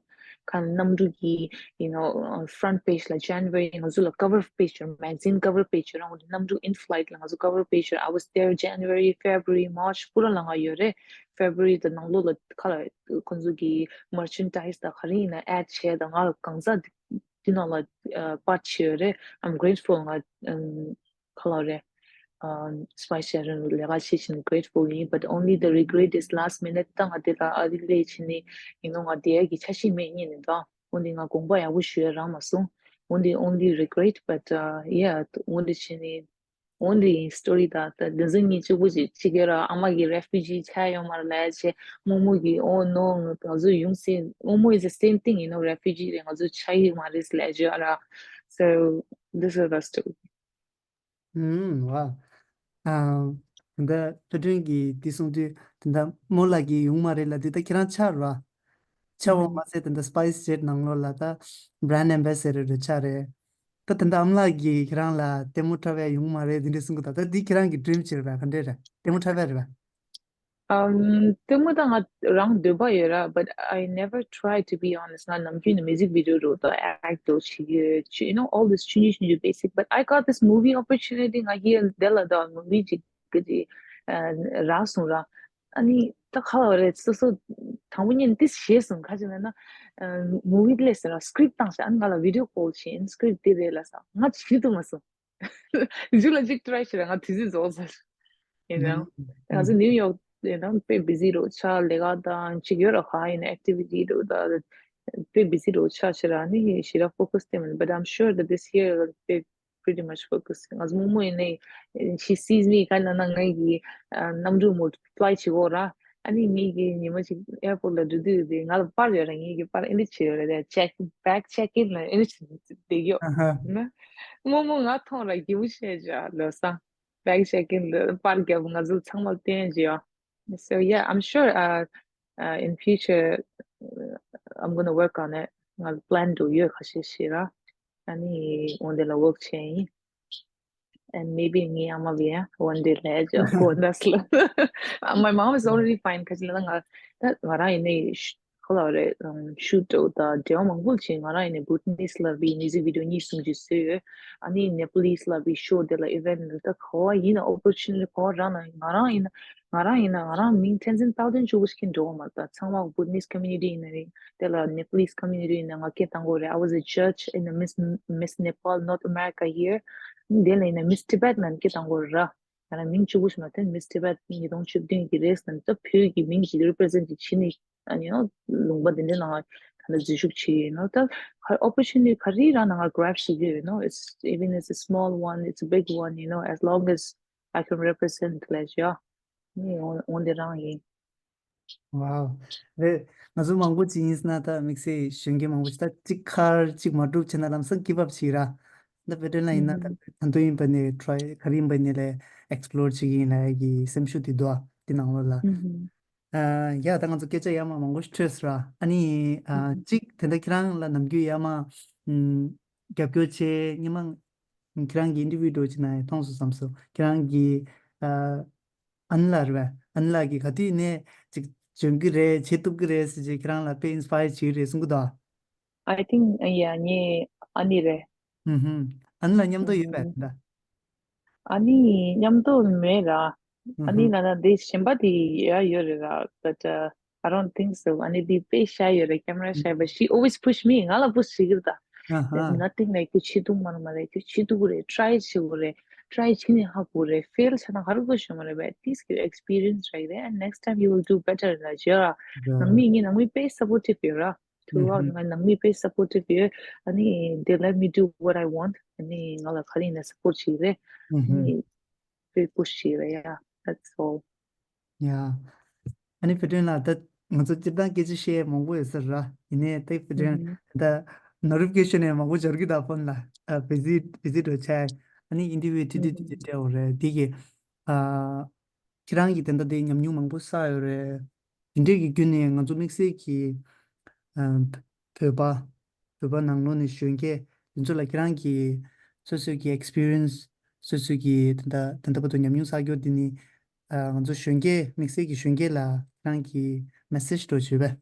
ག་གནམ་གྲུ་གི you know uh, front page ལ་January ང་ཚོ་ལ་cover page ཡོད། magazine cover page ཡོད་ར། འོ་དེ་གནམ་གྲུ་in flight ལ་ང་ཚོ་cover page ཡོད། I was there January, February, March པུ་ར་ལ་ང་ཡོད་རེད། February དེ་ནང་ལོགས་ལ་ཁ་ལ་ཁོང་ཚོ་གི་merchandise དང་ག་རེ་ཡིན་ན་add བྱས་དང་། ང་ལ་གང་ཟག་དེ་ནང་ལ་ཨ་part བྱས་ཡོད་རེད། I'm grateful. ང་ཨམ་ཁ་ལོ་རེད། ཨམ་spice བྱས་རེད། ལས་ཀ་བྱེད་བཞིན་grateful ཡིན། But only the regret is last minute ད་ང་དེ་ལ་ཨ་རི་སླེབས་བྱས་ནས་you know ང་དེ་ཡ་གི་འཆར་གཞི་མེད་ཉིན་ནས་ད། འོན་ཏེ་ང་དགོངས་པ་ཡག་པོ་ཞུ་ཡ་རག་མ་སོང་། འོན་ཏེ་only regret, but uh, yeah འོན་ཏེ་བྱས་ནས། འོན་ཏེ་ཡིན་story ད་ད་འདི་ཚོ་གཉིས་གཅིག་པུ་ཅིག་གཅིག་གི་ར། ཨ་མ་གི་refugee ཆགས་ཡོད་མ་རེད་ལབ་བྱས། རྨོ་མོ་གི་oh no ང་ཚོ་ཡོང་སྲིད། རྨོ་མོ is the same thing you know refugee རེད། ང་ཚོ་ཆགས་ཡོད་མ་རེད་ལབ་བྱས་ར། So this is the story. ཨུམ། ཝ། ཨ། ད་ལྟ་ཕུ་ཀྲུང་གིས་འདི་གསུངས་དུས་ད་ལྟ་རྨོ་ལགས་ཀྱིས་ཡོང་མ་རེད་ལབ་དུས་ད་ཁྱེད་རང་ཆགས་རེད་བ། ཆགས་པ་མ་ཟད་ད་ལྟ་SpiceJet ནང་ལོགས་ལ་ད་brand ambassador རེ་ཆགས་རེད། ད་ད་ལྟ་ཨ་མ་ལགས་ཀྱིས་ཁྱེད་རང་ལ་ལྟད་མོ་འཁྲབ་ཡ་ཡོང་མ་རེད་འདི་འདྲ་གསུང་གི་འདུག་ད་འདི་ཁྱེད་རང་གི་dream ཅིག་རེད་བ། ག་འདྲས་རེད། ལྟད་མོ་འཁྲབ་ཡ་རེད་བ། ཨམ། ལྟད་མོ་ད་ང་རང་འདོད་པ་ཡོད་ར། But I never try, to be honest. ང་ནམ་རྒྱུན་ནས་music video རོ་དང་act རོ་བྱེད་ཀྱི་ཡོད། you know all this ཆུང་ཆུང་ཆུང་ཆུང་basic. But I got this movie opportunity. ང་གི་འདི་ལ་ད་movie ཅིག་གི་ཅིག་རག་སོང་ར། ཨ་ནི་ད་ག་བ་རེད། སོ་སོ་དང་པོ་ཉིད་ཏིས་ཤེས་སོང་། ག་ཅི་ན་ན་movie སླེབས་ཟེར་ར། script བཏང་ཤག་ཨ་ནི་ང་ལ་video call བྱས། script འདི་རེད་ལབ་ས། ང་བྱེད་ཐུབ་མ་སོང་། མཇུག་ལ་གཅིག་try བྱེད་ལ་ང་དུས་ཚོད་རྫོགས་ཚར། you know ང་ཚོ་New York you know དཔེ་busy རོ་ཆགས། ལས་ཀ་དང་གཅིག་ཡོད་ར། ག་ཡིན་ན་activity རོ་ད་དཔེ་busy རོ་ཆགས་བྱེད་ར། ནི་ཞེ་དྲག་focus སྟེ་མིན། But I'm sure that this year དཔེ་pretty much focus. ང་ཚོ་རྨོ་མོ་ཡིན་ནའི་she sees me ག་ན་ན་ང་གི་གནམ་གྲུ་མོ་fly བྱེད་གོ་ར། ཨ་ནི་ངེད་ཀྱི་ཉི་མ་ཅིག་airport ལ་འགྲོ་དུས་དེ་ང་ལ་པར་ཡོད་ར། ངེད་ཀྱི་པར་ཨེ་འདྲ་བྱེད་ཡོད་ར། དེ་check bag check in ལ་ཨེ་འདྲ་བྱེད་བསྡད་ཡོད་ན། རྨོ་མོ་ང་མཐོང་ར་སྐྱིད་པོ་བྱས་བྱ་ལོ་སང་། bag check in ལ་པར་རྒྱབ་ང་ཚོ་ཚང་མ་བསྟན་བྱ། So yeah, I'm sure uh, uh, in future uh, I'm gonna work on it. ང་plan འགྲོ་ཡོད་ཁ་ཤས་ཤིག་ར། ཨ་ནི་འོན་ཏེ་ལ་work བྱས་ཡིན། And maybe ངའི་ཨ་མ་བས་one day ལས་ཀྱང་གོ་ན་སླ། My mom is already fine. ག་ཅི་ལ་ང་ད་ང་རང་ཡིན་ནའི་ཁོ་ལ་རེ་shoot དང་འབྲེལ་བ་མང་པོ་བྱས། ང་རང་ཡིན་ནའི་Bhutanese ལ་བི་music video གཉིས་གསུམ་ཅིག་བཟོས་ཡོད། ཨ་ནི་Nepalese ལ་བི་show དེ་ལ་event ད་ག་བ་ཡིན་ན་opportunity ག་བ་རག་ན་ང་རང་ཡིན་ན་ང་རང་ཡིན་ན་ང་རང་མིང་tens and thousands བཅུ་པོ་ཞིག་འགྲོ་བ་མ་ད་ཚང་མ་Bhutanese community ཡིན་ན་རེད། དེ་ལ་Nepalese community ཡིན་ན་ང་སྐད་བཏང་དགོས་རེད། I was a judge in the Miss Miss Nepal North America here. དེ་ལ་ཡིན་ན་Miss Tibet ལ་སྐད་བཏང་དགོས་རེད། ང་རང་མིང་གཅིག་པུ་ཞིག་མ་ཐོན། Miss Tibet ཉིས་སྟོང་བཅུ་བདུན་གྱི་རེས་ནང་ད་བོད་ཀྱི་མིང་ཞིག་represent ཅིག་བྱེད་ནས་ཨ་ནི་ཡང་ལུང་པ་འདི་འདྲའི་ནང་ད་ལྟ་འཛུལ་ཞུགས་བྱེད་ཡོད་ནོ། ད་ག་opportunity ག་རེ་རང་ནང་grab བྱེད་ཀྱི་ཡོད་ནོ། It's even it's a small one, it's a big one, you know, as long as I can represent ལས་ཡ་ནི་འོན་ཏེ་རང་ཡིན། Wow. རེད། ང་ཚོ་མང་པོ་ཅིག་ཡིན་ཟེར་ན་ད་དམིགས་བསལ་གཞོན་སྐྱེས་མང་པོ་ཅིག་ད་གཅིག་ཁར་གཅིག་མ་འགྲུབ་བྱས་ན་ལམ་སང་give up བྱེད་ར། ད་བེ་ཏྲེ་ལ་ཡིན་ན་ད་ད་དུང་ཡིན་པ་ནས་try ག་རེ་ཡིན་པ་ནས་ལས་explore བྱེད་ཀྱི་ཡིན་ལ་ཡ་གི་སེམས་ཤུགས་དེ་འདུག་ཨ་དེ་ནང་ལོགས་ལ། ཨ་ཡ་ད་ང་ཚོ་སྐད་ཆ་ཡ་མ་མང་པོ་ཞིག་འཕྲོས་སོང་ར། ཨ་ནི་ཨ་གཅིག་དེ་འདྲ་ཁྱེད་རང་ལ་ནམ་རྒྱུན་ཡ་མ་ཨམ་རྒྱབ་སྐྱོར་བྱེད་སྔོན་མ་ཁྱེད་རང་གི་interview འགྲོ་བྱེད་ན་མཐོང་སོང་བསམ་སོང་། ཁྱེད་རང་གི་ཨ་ཨན་ལགས་རེད་པས། ཨན་ལགས་ཀྱིས་ག་དུས་ནས་ཅིག་ འཇོན་གྱི་རེད། བྱེད་ཐུབ་ཀྱི་རེད་ཟེར་བྱས་ཁྱེད་རང་ལ་དཔེ་ཨིན་སི་པ་ཡར་བྱེད་ཀྱི་རེད་གསུང་གི་འདུག I think, yeah, ངའི་ཨ་ནེ་རེད། ཨུ་ཧུམ། ཨ་ནེ་ལ་མཉམ་དུ་ཡོད་པས་ད། ཨ་ནེ་མཉམ་དུ་མེད་ར། ཨ་ནེ་ན་ན་དེ་གཞན་པ་དེ་ཡ་ཡོད་རེད་ར། But uh, I don't think so. ཨ་ནེ་དེ་དཔེ་ཤ་ཡོད་རེད། Camera shy, but she always push me. ང་ལ་push བྱེད་ཀྱི་རེད་ད། There's nothing like ཁྱོད་བྱེད་ཐུབ་མ་རེད། མ་རེད། ཁྱོད་བྱེད་ཐུབ་ཀྱི་རེད། Try བྱེད་དགོས་རེད། Try བྱས་ནས་ཧ་གོ་རེད། Fail བྱས་ན་ག་རེ་དགོས་ཞུ་མ་རེད་པས། At least you experience right there, and next time you will do better. ལ་བྱས་ར། ནང་མི་ངའི་ནང་མི་དཔེ་supportive ཡོད་ར། Throughout ང་ནང་མི་དཔེ་supportive ཡོད། ཨ་ནི་they let me do what I want. ཨ་ནི་ང་ལ་ག་རེ་ཡིན་ན་support བྱེད་ཀྱི་རེད། ཨ་ནི་དཔེ་push བྱེད་ཀྱི་རེད་ཡ། That's all. ཡ། ཨ་ནི་ཕེ་ཏྲེན་ལགས། ད་ང་ཚོ་སྤྱིར་བཏང་སྐད་ཆ་བཤད་མང་པོ་ཡོད་ས་རེད་ར། ཡིན་ནའི་ད་ཕེ་ཏྲེན་ད་notification ནས་མང་པོ་འབྱོར་གྱི་འདུག་ཕོན་ལ། ཨ། busy busy འགྲོ་ཆགས། ཨ་ནི་interview ཏིག་ཏིག་ཏིག་ཏིག་སྤྲད་ཡོད་རེད། དེ་གི། ཨ། ཁྱེད་རང་གིས་དེ་འདྲ་དེ་ཉམས་མྱོང་མང་པོ་བསགས་ཡོད་རེད། དེ་འདྲའི་གི་བརྒྱུད་ནས་ང་ཚོ་དམིགས་བསལ་གྱི་ཨ། བོད་པ། བོད་པ་ནང་ལོགས་ནས་གཞོན་སྐྱེས་དེ་ཚོ་ལ་ཁྱེད་རང་གི་སོ་སོའི་གི་experience། སོ་སོའི་གི་དེ་འདྲ་དེ་འདྲ་བར་དུ་ཉམས་མྱོང་བསགས་རྒྱུ་དེ་ནི། ཨ། ང་ཚོ་གཞོན་སྐྱེས། དམིགས་བསལ་གྱི་གཞོན་སྐྱེས་ལ་ཁྱེད་རང་གི་message འདྲ་བོ་ཡོད་པས།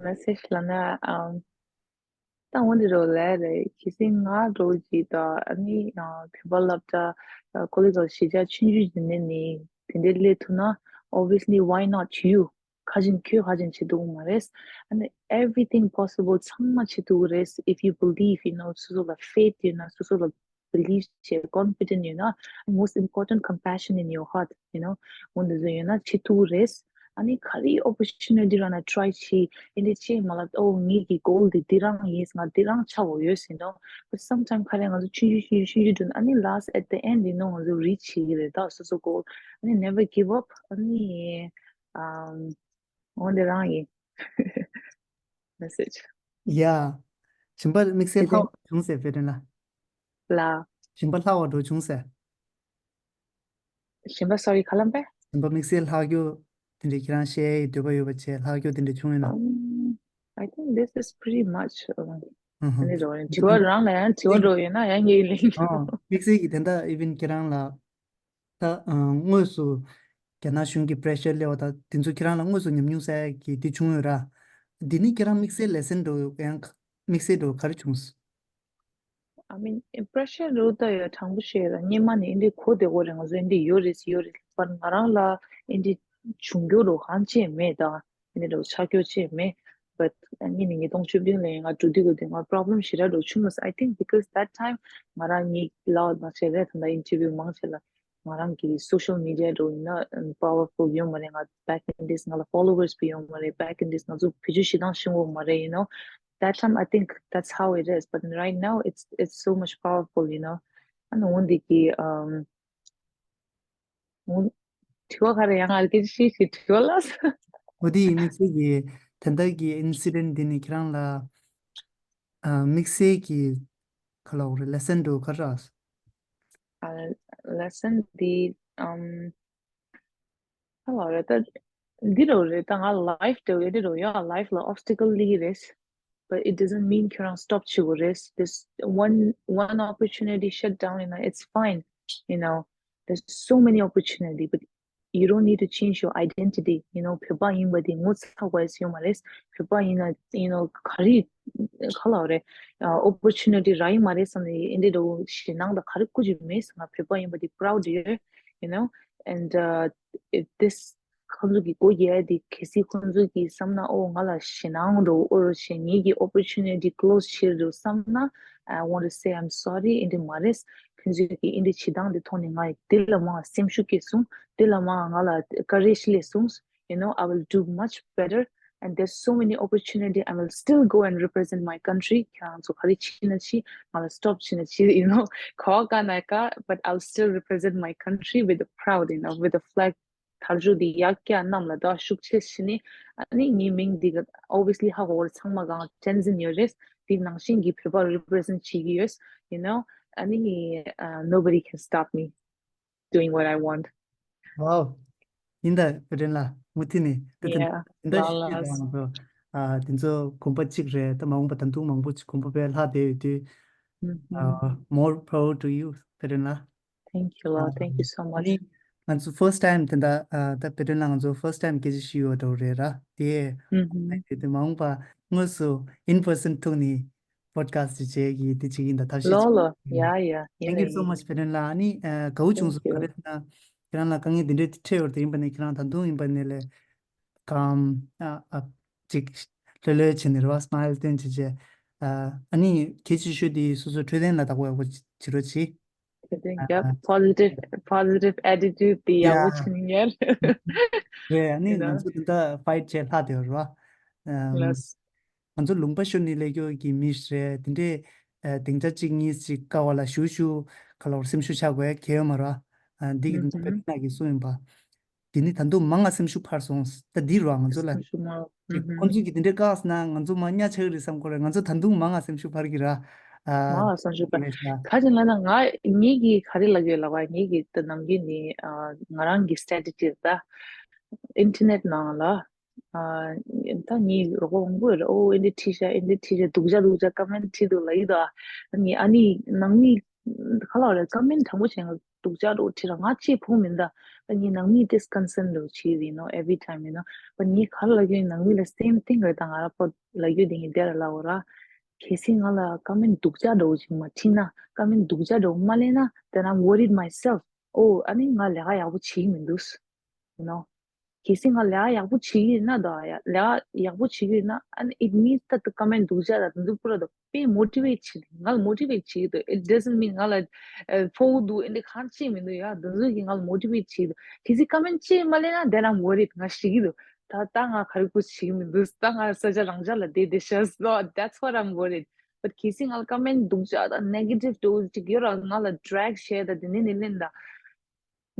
Message ལབ་ན། ཨམ། ད་འོ་འདི་རོ་ལས་རེད། གལ་སྲིད་ང་འགྲོ་གི་ད་ཨ་ནི་བོད་པ་སློབ་གྲྭ་ཀོ་ལེཇ་ལ་གཞིས་ཆགས་ཆུང་ཆུང་ཅིག་ནས་ནི་དེ་འདྲའི་སླེབས་ཐུབ་ན། Obviously, why not you? ག་ཅིག་ཁྱོད་ག་ཅིག་བྱེད་ཐུབ་མ་རེད། ཨ་ནི་everything possible ཚང་མ་བྱེད་ཐུབ་རེད། If you believe, you know, སོ་སོ་ལ་faith ཡོད་ན། སོ་སོ་ལ believe བྱེད། confident ཡོད་ན། Most important, compassion in your heart, you know. འོ་འདི་ཚོ་ཡོད་ན་བྱེད་ཐུབ་རེད། ཨ་ནི་ག་རེ་opportunity རག་ན་try བྱེད། ཨེ་འདྲ་བྱེད་མ་ལབ། ཨོ་ངེད་ཀྱི་goal འདི་འདི་རང་ཡིན། ང་འདི་རང་ཆགས་འོ་ཡོད་ཟེར་ནོ། But sometimes ག་རེ་ང་ཚོ་ཆུང་ཆུང་ཆུང་ཆུང་ཆུང་འགྲོ་ན། ཨ་ནི་last, at the end, you know, ང་ཚོ་reach བྱེད་ཀྱི་རེད་ད་སོ་སོ་goal. ཨ་ནི never give up. ཨ་ནི་ཨམ། འོ་འདི་རང་ཡིན། Message. ཡ། གཞན་པ་དམིགས་བསལ་ལྷག་བྱུང་ཟེར་ཕེ་ཏྲེན་ལགས། ལ། གཞན་པ་ལྷག་པ་འདྲ་བྱུང་ཟེར། གཞན་པ་sorry ག་ལབ་པས། གཞན་པ་དམིགས་བསལ་ལྷག་རྒྱུ་དེ་འདྲ་ཁྱེད་རང་བཤད་ཡའི་འདོད་པ་ཡོད་པ་བྱས་ལྷག་རྒྱུ་དེ་འདྲ་བྱུང་ཡོད་ན། Um, I think this is pretty much. ཨ་ནི་འགྲོ་ཡིན། དྲི་བ་རང་ལ་ཡང་དྲི་བ་འགྲོ་ཡོད་ན་ཡང་ངས་ལན། དམིགས་བསལ་གྱི་དེ་འདྲ་even ཁྱེད་རང་ལ། ད་ཨ་དངོས་སུ་རྒྱ་ནག་གཞུང་གི་pressure སླེབས་པ་དང་དེ་ཚོ་ཁྱེད་རང་ལ་དངོས་སུ་ཉམས་མྱོང་བསགས་ཡ་གི་དེ་བྱུང་ཡོད་ར། འདི་ནི་ཁྱེད་རང་དམིགས་བསལ་lesson འདྲ་ཡང་དམིགས་བསལ་འདྲ་ག་རེ་བྱུང་སོང་། I mean, pressure རུ་ད་ཡོད་དྲང་པོ་བཤད་ཡོད་ད། སྔོན་མ་ནས་འདི་འདྲ་གོ་བསྡད་ཡོད་རེད། ང་ཚོ་འདི་འདྲ་ཡོད་རེད་ཟེར་ཡོད་རེད། But ང་རང་ལ་འདི་འདྲ་བྱུང་རྒྱུ་རུ་གང་ཅི་མེད་ད། འདི་འདྲ་ཆགས་རྒྱུ་ཅི་མེད། But ཨ་ནི་ཉིས་སྟོང་བཅུ་བདུན་ལ་ཡང་ང་འགྲོ་དུས་གོ་དུས་ང་problem ཞེ་དྲག་འདྲ་བྱུང་མ་སོང་། I think because that time ང་རང་ཉིད་ལ་མ་བྱས་རེད། ད་ལྟ་interview མང་ཆེ་ལ་ང་རང་གི་social media འདྲ་ཡིན་ན་powerful ཡོད་མ་རེད། ང་back in this ང་ལ་followers བུ་ཡོད་མ་རེད། Back in this ང་ཚོ་བེད་སྤྱོད་ཞེ་དྲག་ཤེས་ཡོད་མ་རེད། You know, that time I think that's how it is. But right now it's it's so much powerful, you know. ཨ་ནི་འོན་ཏེ་གི་ཨམ། དྲི་བ་ག་རེ་ཡང་ཨར་ཀེ་ཤི་ཤི་དྲི་བ་ལ། འོ་དེ་ཡིན་ན་ཁྱེད་ཀྱི་དེ་འདྲ་གི་incident འདི་ནི་ཁྱེད་རང་ལ་ཨ་དམིགས་བསལ་གྱི་ག་ལ་འོ་རེ་lesson འདྲ་ག་རེ་རག་སོང་། ཨ་lesson འདི་ཨམ་ག་ལ་རེད་ད། འདི་རུ་རེད་ད། ང་life འདྲ་བོ་འདི་རུ་ཡ། Life ལ་obstacle སླེབས་རེད། But it doesn't mean ཁྱོད་རང་stop བྱེད་དགོས་རེད། This one one opportunity shut down, you know, it's fine. You know, there's so many opportunity, but you don't need to change your identity. You know, བོད་པ་ཡིན་པ་དེ་ངོ་ཚ་དགོས་ཡོད་མ་རེད། བོད་པ་ཡིན་ན་you know ག་རེ་ག་ལ་རེད། opportunity རག་ཡོད་མ་རེད་བསམ་ནས་འདི་འདྲ་བོ་ཞེད་སྣང་དང་ག་རེ་ཀུ་ཅི་མེད། ང་བོད་པ་ཡིན་པ་དེ་proud ཡོད། You know, and uh, if this ཁོང་ཚོ་གི་སྒོ་རྒྱག་ཡ་དེ་གལ་སྲིད་ཁོང་ཚོ་གི་བསམ་ན་ཨོ་ང་ལ་ཞེད་སྣང་འགྲོ་ཨོ་རོ་ཞེ་ངེད་ཀྱི་opportunity close བྱེད་འགྲོ་བསམ་ན། I want to say I'm sorry. འདི་མ་རེད། ཁོང་ཚོ་གི་འདི་བྱེད་སྟངས་དེ་ཐོག་ནས་ང་ཡི་དེ་ལ་མ་སེམས་ཤུགས་སྐྱེས་སོང་། དེ་ལ་མ་ང་ལ་courage སླེབས་སོང་། You know, I will do much better. And there's so many opportunity. I will still go and represent my country. ཁྱེད་རང་ཚོ་ག་རེ་བྱེད་ན་བྱེད། ང་ལ་stop བྱེད་ན་བྱེད། You know, ག་བ་ག་ན་ག but I'll still represent my country with the proud, you know, with the flag. དར་ཆུ་འདི་ཡར་བཀྱག་གནམ་ལ་ད་ཤུགས་ཆེ་བྱས་ནས། ཨ་ནི་ངའི་མིང་འདི་ག་obviously ཧ་གོ་བར་ཚང་མ་གང་བསྟན་འཛིན་ཡོད་རེད། འདི་ནང་བཞིན་གྱི་བོད་པ་represent བྱེད་ཀྱི་ཡོད། You know, ཨ་ནི་uh, nobody can stop me doing what I want. Wow. ཡིན་ད་བེ་ཏྲེན་ལགས། མུ་མཐུད་ནས་ད་དེ་yeah འདྲ་ལགས་ཞིག་ལགས། དང་ང་ཚོ་ཨ་དེ་ཚོ་གོམ་པ་གཅིག་རེད། ད་མ་འོངས་པ་ད་དུང་མང་པོ་ཅིག་གོམ་པ་སྤོས་ལྷག་བསྡད་ཡོད་དུས། ཨ་more power to you བེ་ཏྲེན་ལགས། Thank you, Lord. Thank you so much. ཨ་ནི་ ང་ཚོ་first time དེ་འདྲ་ཨ་ད་བེ་ཏོན་ལ་ང་ཚོ་first time སྐད་ཆ་ཞུ་ཡོད་འགྲོ་རེད་ར། དེ་ཨུ་ཧུམ། དེ་མ་འོངས་པ་དངོས་སུ་in person ཐུག་ནས་podcast ཅིག་བྱེད་ཀྱི་དེ་ཅིག་ཡིན་ད་ཐབས་ཤེས་ལོ་ཅིག་ལོ། ཡིན། ཡ་ཡ། ཡིན། Thank you so much བེ་ཏོན་ལ། ཨ་ནི་ཨ་དགའ་བོ་བྱུང་སོང་། ག་རེ་ཟེར་ན་ཁྱེད་རང་ལ་དཀའ་ངལ་འདི་འདྲའི་འཕྲད་ཡོད་དེ་ཡིན་པ་ནས་ཁྱེད་རང་ད་དུང་ཡིན་པ་ནས་ལས་calm ཨ་ཨ་ཅིག་ལྷོད་ལྷོད་བྱས་ནས་རེད་བ། smile སྟོན་བྱས་བྱས། ཨ་ཨ་ནི་གལ་ཆེ་ཤོས་དེ་སོ་སོའི་འཕྲོད་བསྟེན་ལ་བདག་པོ་ཡག་པོ་བྱེད་རོགས་བྱེད། Good thing. Yep. Positive, positive attitude དེ་ཡག་པོ་བྱེད་ངེས། རེད། ཨ་ནི་ང་ཚོ་དེ་འདྲ་fight བྱས་ལྷག་བསྡད་ཡོད་རེད་བ། ང་ཚོ་ལུང་པ་ཤོར་ནས་སླེབས་ཡོད་ཀྱི་མི་རེད། དེ་འདྲའི་ཨ་སྡིངས་ཆ་གཅིག་གཉིས་ཅིག་དཀའ་བ་ལ་ཞུ་ཞུ་ག་ལ་བར་སེམས་ཤུགས་ཆག་དགོས་ཡ་གལ་ཡོད་མ་རེད་བ། ཨ་འདི་གི་དེ་འདྲ་བེ་ཏོན་ལ་གི་གསུང་ཡིན་པ། དེ་ནི་ད་དུང་མང་ང་སེམས་ཤུགས་འཕར་སོང་། ད་འདི་རུ་ང་ཚོ་ལ་སེམས་ཤུགས་མང་ཅིག་ཁོང་ཚོས་ཀྱིས་དེ་འདྲའི་བཀག་སོང་ན་ང་ཚོ་མར་ཉག་ཆག་གི་རེད་བསམ་གྱི་རེད། ང་ཚོ་ད་དུང་མང་ང་སེམས་ཤུགས་འཕར་གྱི་ར། ཨ་མང་ང་སེམས་ཤུགས་འཕར། ལས་ཤ། ག་ཅི་ལབ་ན་ང་ངེད་ཀྱིས་ག་རེ་ལབ་ཡོད་ལབ་པ། ངེད་ཀྱིས་ད་ནམ་རྒྱུན་ནས་ཨ་ང་རང་གི་strategy ད་internet ནང་ལ་ཨ་ད་ངས་རོགས་པ་མང་པོ་ཡོད་རེད། ཨོ་འདི་འདྲ་བྲིས་ཤག་འདི་འདྲ་བྲིས་ཤག་སྡུག་ཅག་སྡུག་ཅག་comment བྲིས་འདུག་ལབ་ཀྱི་འདུག་ཨ། ངས་ཨ་ནི་ནང་མི་ག་ལ་རེད། comment དྲང་པོ་བྱས་ན་སྡུག་ཅག་འདྲ་བོ་བྲིས་ར་ང་ཅིག་ཕུང་མིན་ད། ད་ངས་ནང་མི་དེ་concern འདྲ་བོ་བྱེད་ཀྱི་ཡིན་ནོ། every time ཡིན་ནོ། but ངས་ག་ལ་ཡོད་ནང་མི་ལ་same thing རེད། ད་ང་ར་པོ་ལབ་རྒྱུ་དེ་ངས་དེ་ར་ལབ་འོ་ར། གལ་སྲིད་ང་ལ་comment སྡུག་ཅག་འདྲ་བོ་ཅིག་མ་བྲིས་ན། comment སྡུག་ཅག་འདྲ་བོ་མ་ལབ་ན། then I'm worried myself. ཨོ་ཨ་ནི་ང་ལས་ཀ་ཡག་པོ་བྱེད་ཀྱི་མི་འདུག you know གལ་སྲིད་ང་ལས་ཀ་ཡག་པོ་བྱེད་ཀྱི་ཡོད་ན། ད་ཡ་ལས་ཀ་ཡག་པོ་བྱེད་ཀྱི་ཡོད་ན། and it means that the comment སྡུག་ཅག་དང་དེ་ཚོ་པུ་ར་ད་དཔེ་motivate བྱེད། ང་ལ་motivate བྱེད་ཀྱི་འདུག it doesn't mean ང་ལ་ཕོག་འདུག་འདི་གང་ཅི་མི་འདུག་ཡ། དེ་ཚོ་གིས་ང་ལ་motivate བྱེད་ཀྱི་འདུག་གལ་སྲིད་comment ཅི་མ་ལབ་ན། then I'm worried. ང་ཞེད་ཀྱི་འདུག་ད་ད་ང་ག་རེ་ཀུ་བྱེད་ཀྱི་མི་འདུག་ད་ང་ས་ཆ་རང་ཅག་ལ་བསྡད་བསྡད་ཤག so that's what I'm worried. But གལ་སྲིད་ང་ལ་comment སྡུག་ཅག་དང་negative འདྲ་བོ་ཅིག་ཡོད་ར། ང་ལ་drag བྱས་ད་དེ་ནས་ནི་ལེན་ད།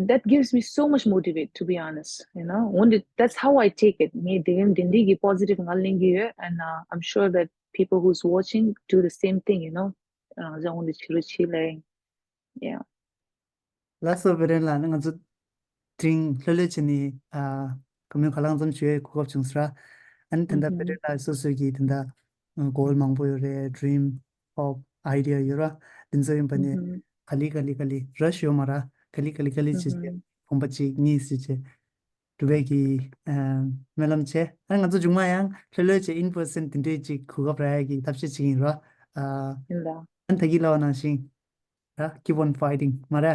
That gives me so much motivate, to be honest, you know. འོན་ཏེ་that's how I take it. ངས་དེ་ག་དེ་འདྲའི་གི་positive ང་ལེན་གྱི་ཡོད། And uh, I'm sure that people who's watching do the same thing, you know. རང་ཅག་འོན་ཏེ་བྱེད་རོགས་བྱེད་ལེ། Yeah. ལགས་སོ། བེ་ཏོན་ལགས་ནི་ང་ཚོ་དེ་རིང་ལྷོད་ལྷོད་བྱས་ནས་ཨ་བཀའ་མོལ་གང་ལ་གང་འཚམ་ཞུ་ཡའི་གོ་སྐབས་བྱུང་སོང་ར། ཨ་ནི་ད་ལྟ་བེ་ཏོན་ལགས་སོ་སོའི་གི་ད་ལྟ་goal མང་པོ་ཡོད་རེད། dream, hope, idea ཡོད་ར། དེ་ཚོ་ཡིན་པ་ནས་ག་ལེ་ག་ལེ་ག་ལེ་rush ཡོད་མ་ར། ག་ལེ་ག་ལེ་ག་ལེ་བྱས་བྱས་གོམ་པ་གཅིག་གཉིས་བྱས་བྱས་འགྲུབ་པའི་གི་ཨ་སྨོན་ལམ་བྱས། ཨ་ནི་ང་ཚོ་མཇུག་མ་ཡང་ལྷོད་ལྷོད་བྱས་in person དེ་འདྲའི་ཅིག་གོ་སྐབས་རག་ཡ་གི་ཐབས་ཤེས་བྱེད་ཀྱི་ཡིན་ར། ཨ་ཡིན་ད། ཨ་ནི་ད་གིན་ལབ་པ་ནང་བཞིན་ར། Keep on fighting མ་ར།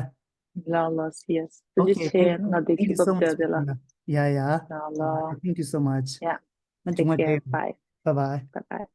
ལགས་ལགས། Yes. ཐུགས་རྗེ་ཆེ། ང་དེ་གི་སྐབས་བཅར་དེ་ལ། Yeah, yeah. ལགས་ལགས། Thank you so much. Yeah. Take care. Bye. Bye bye. Bye bye.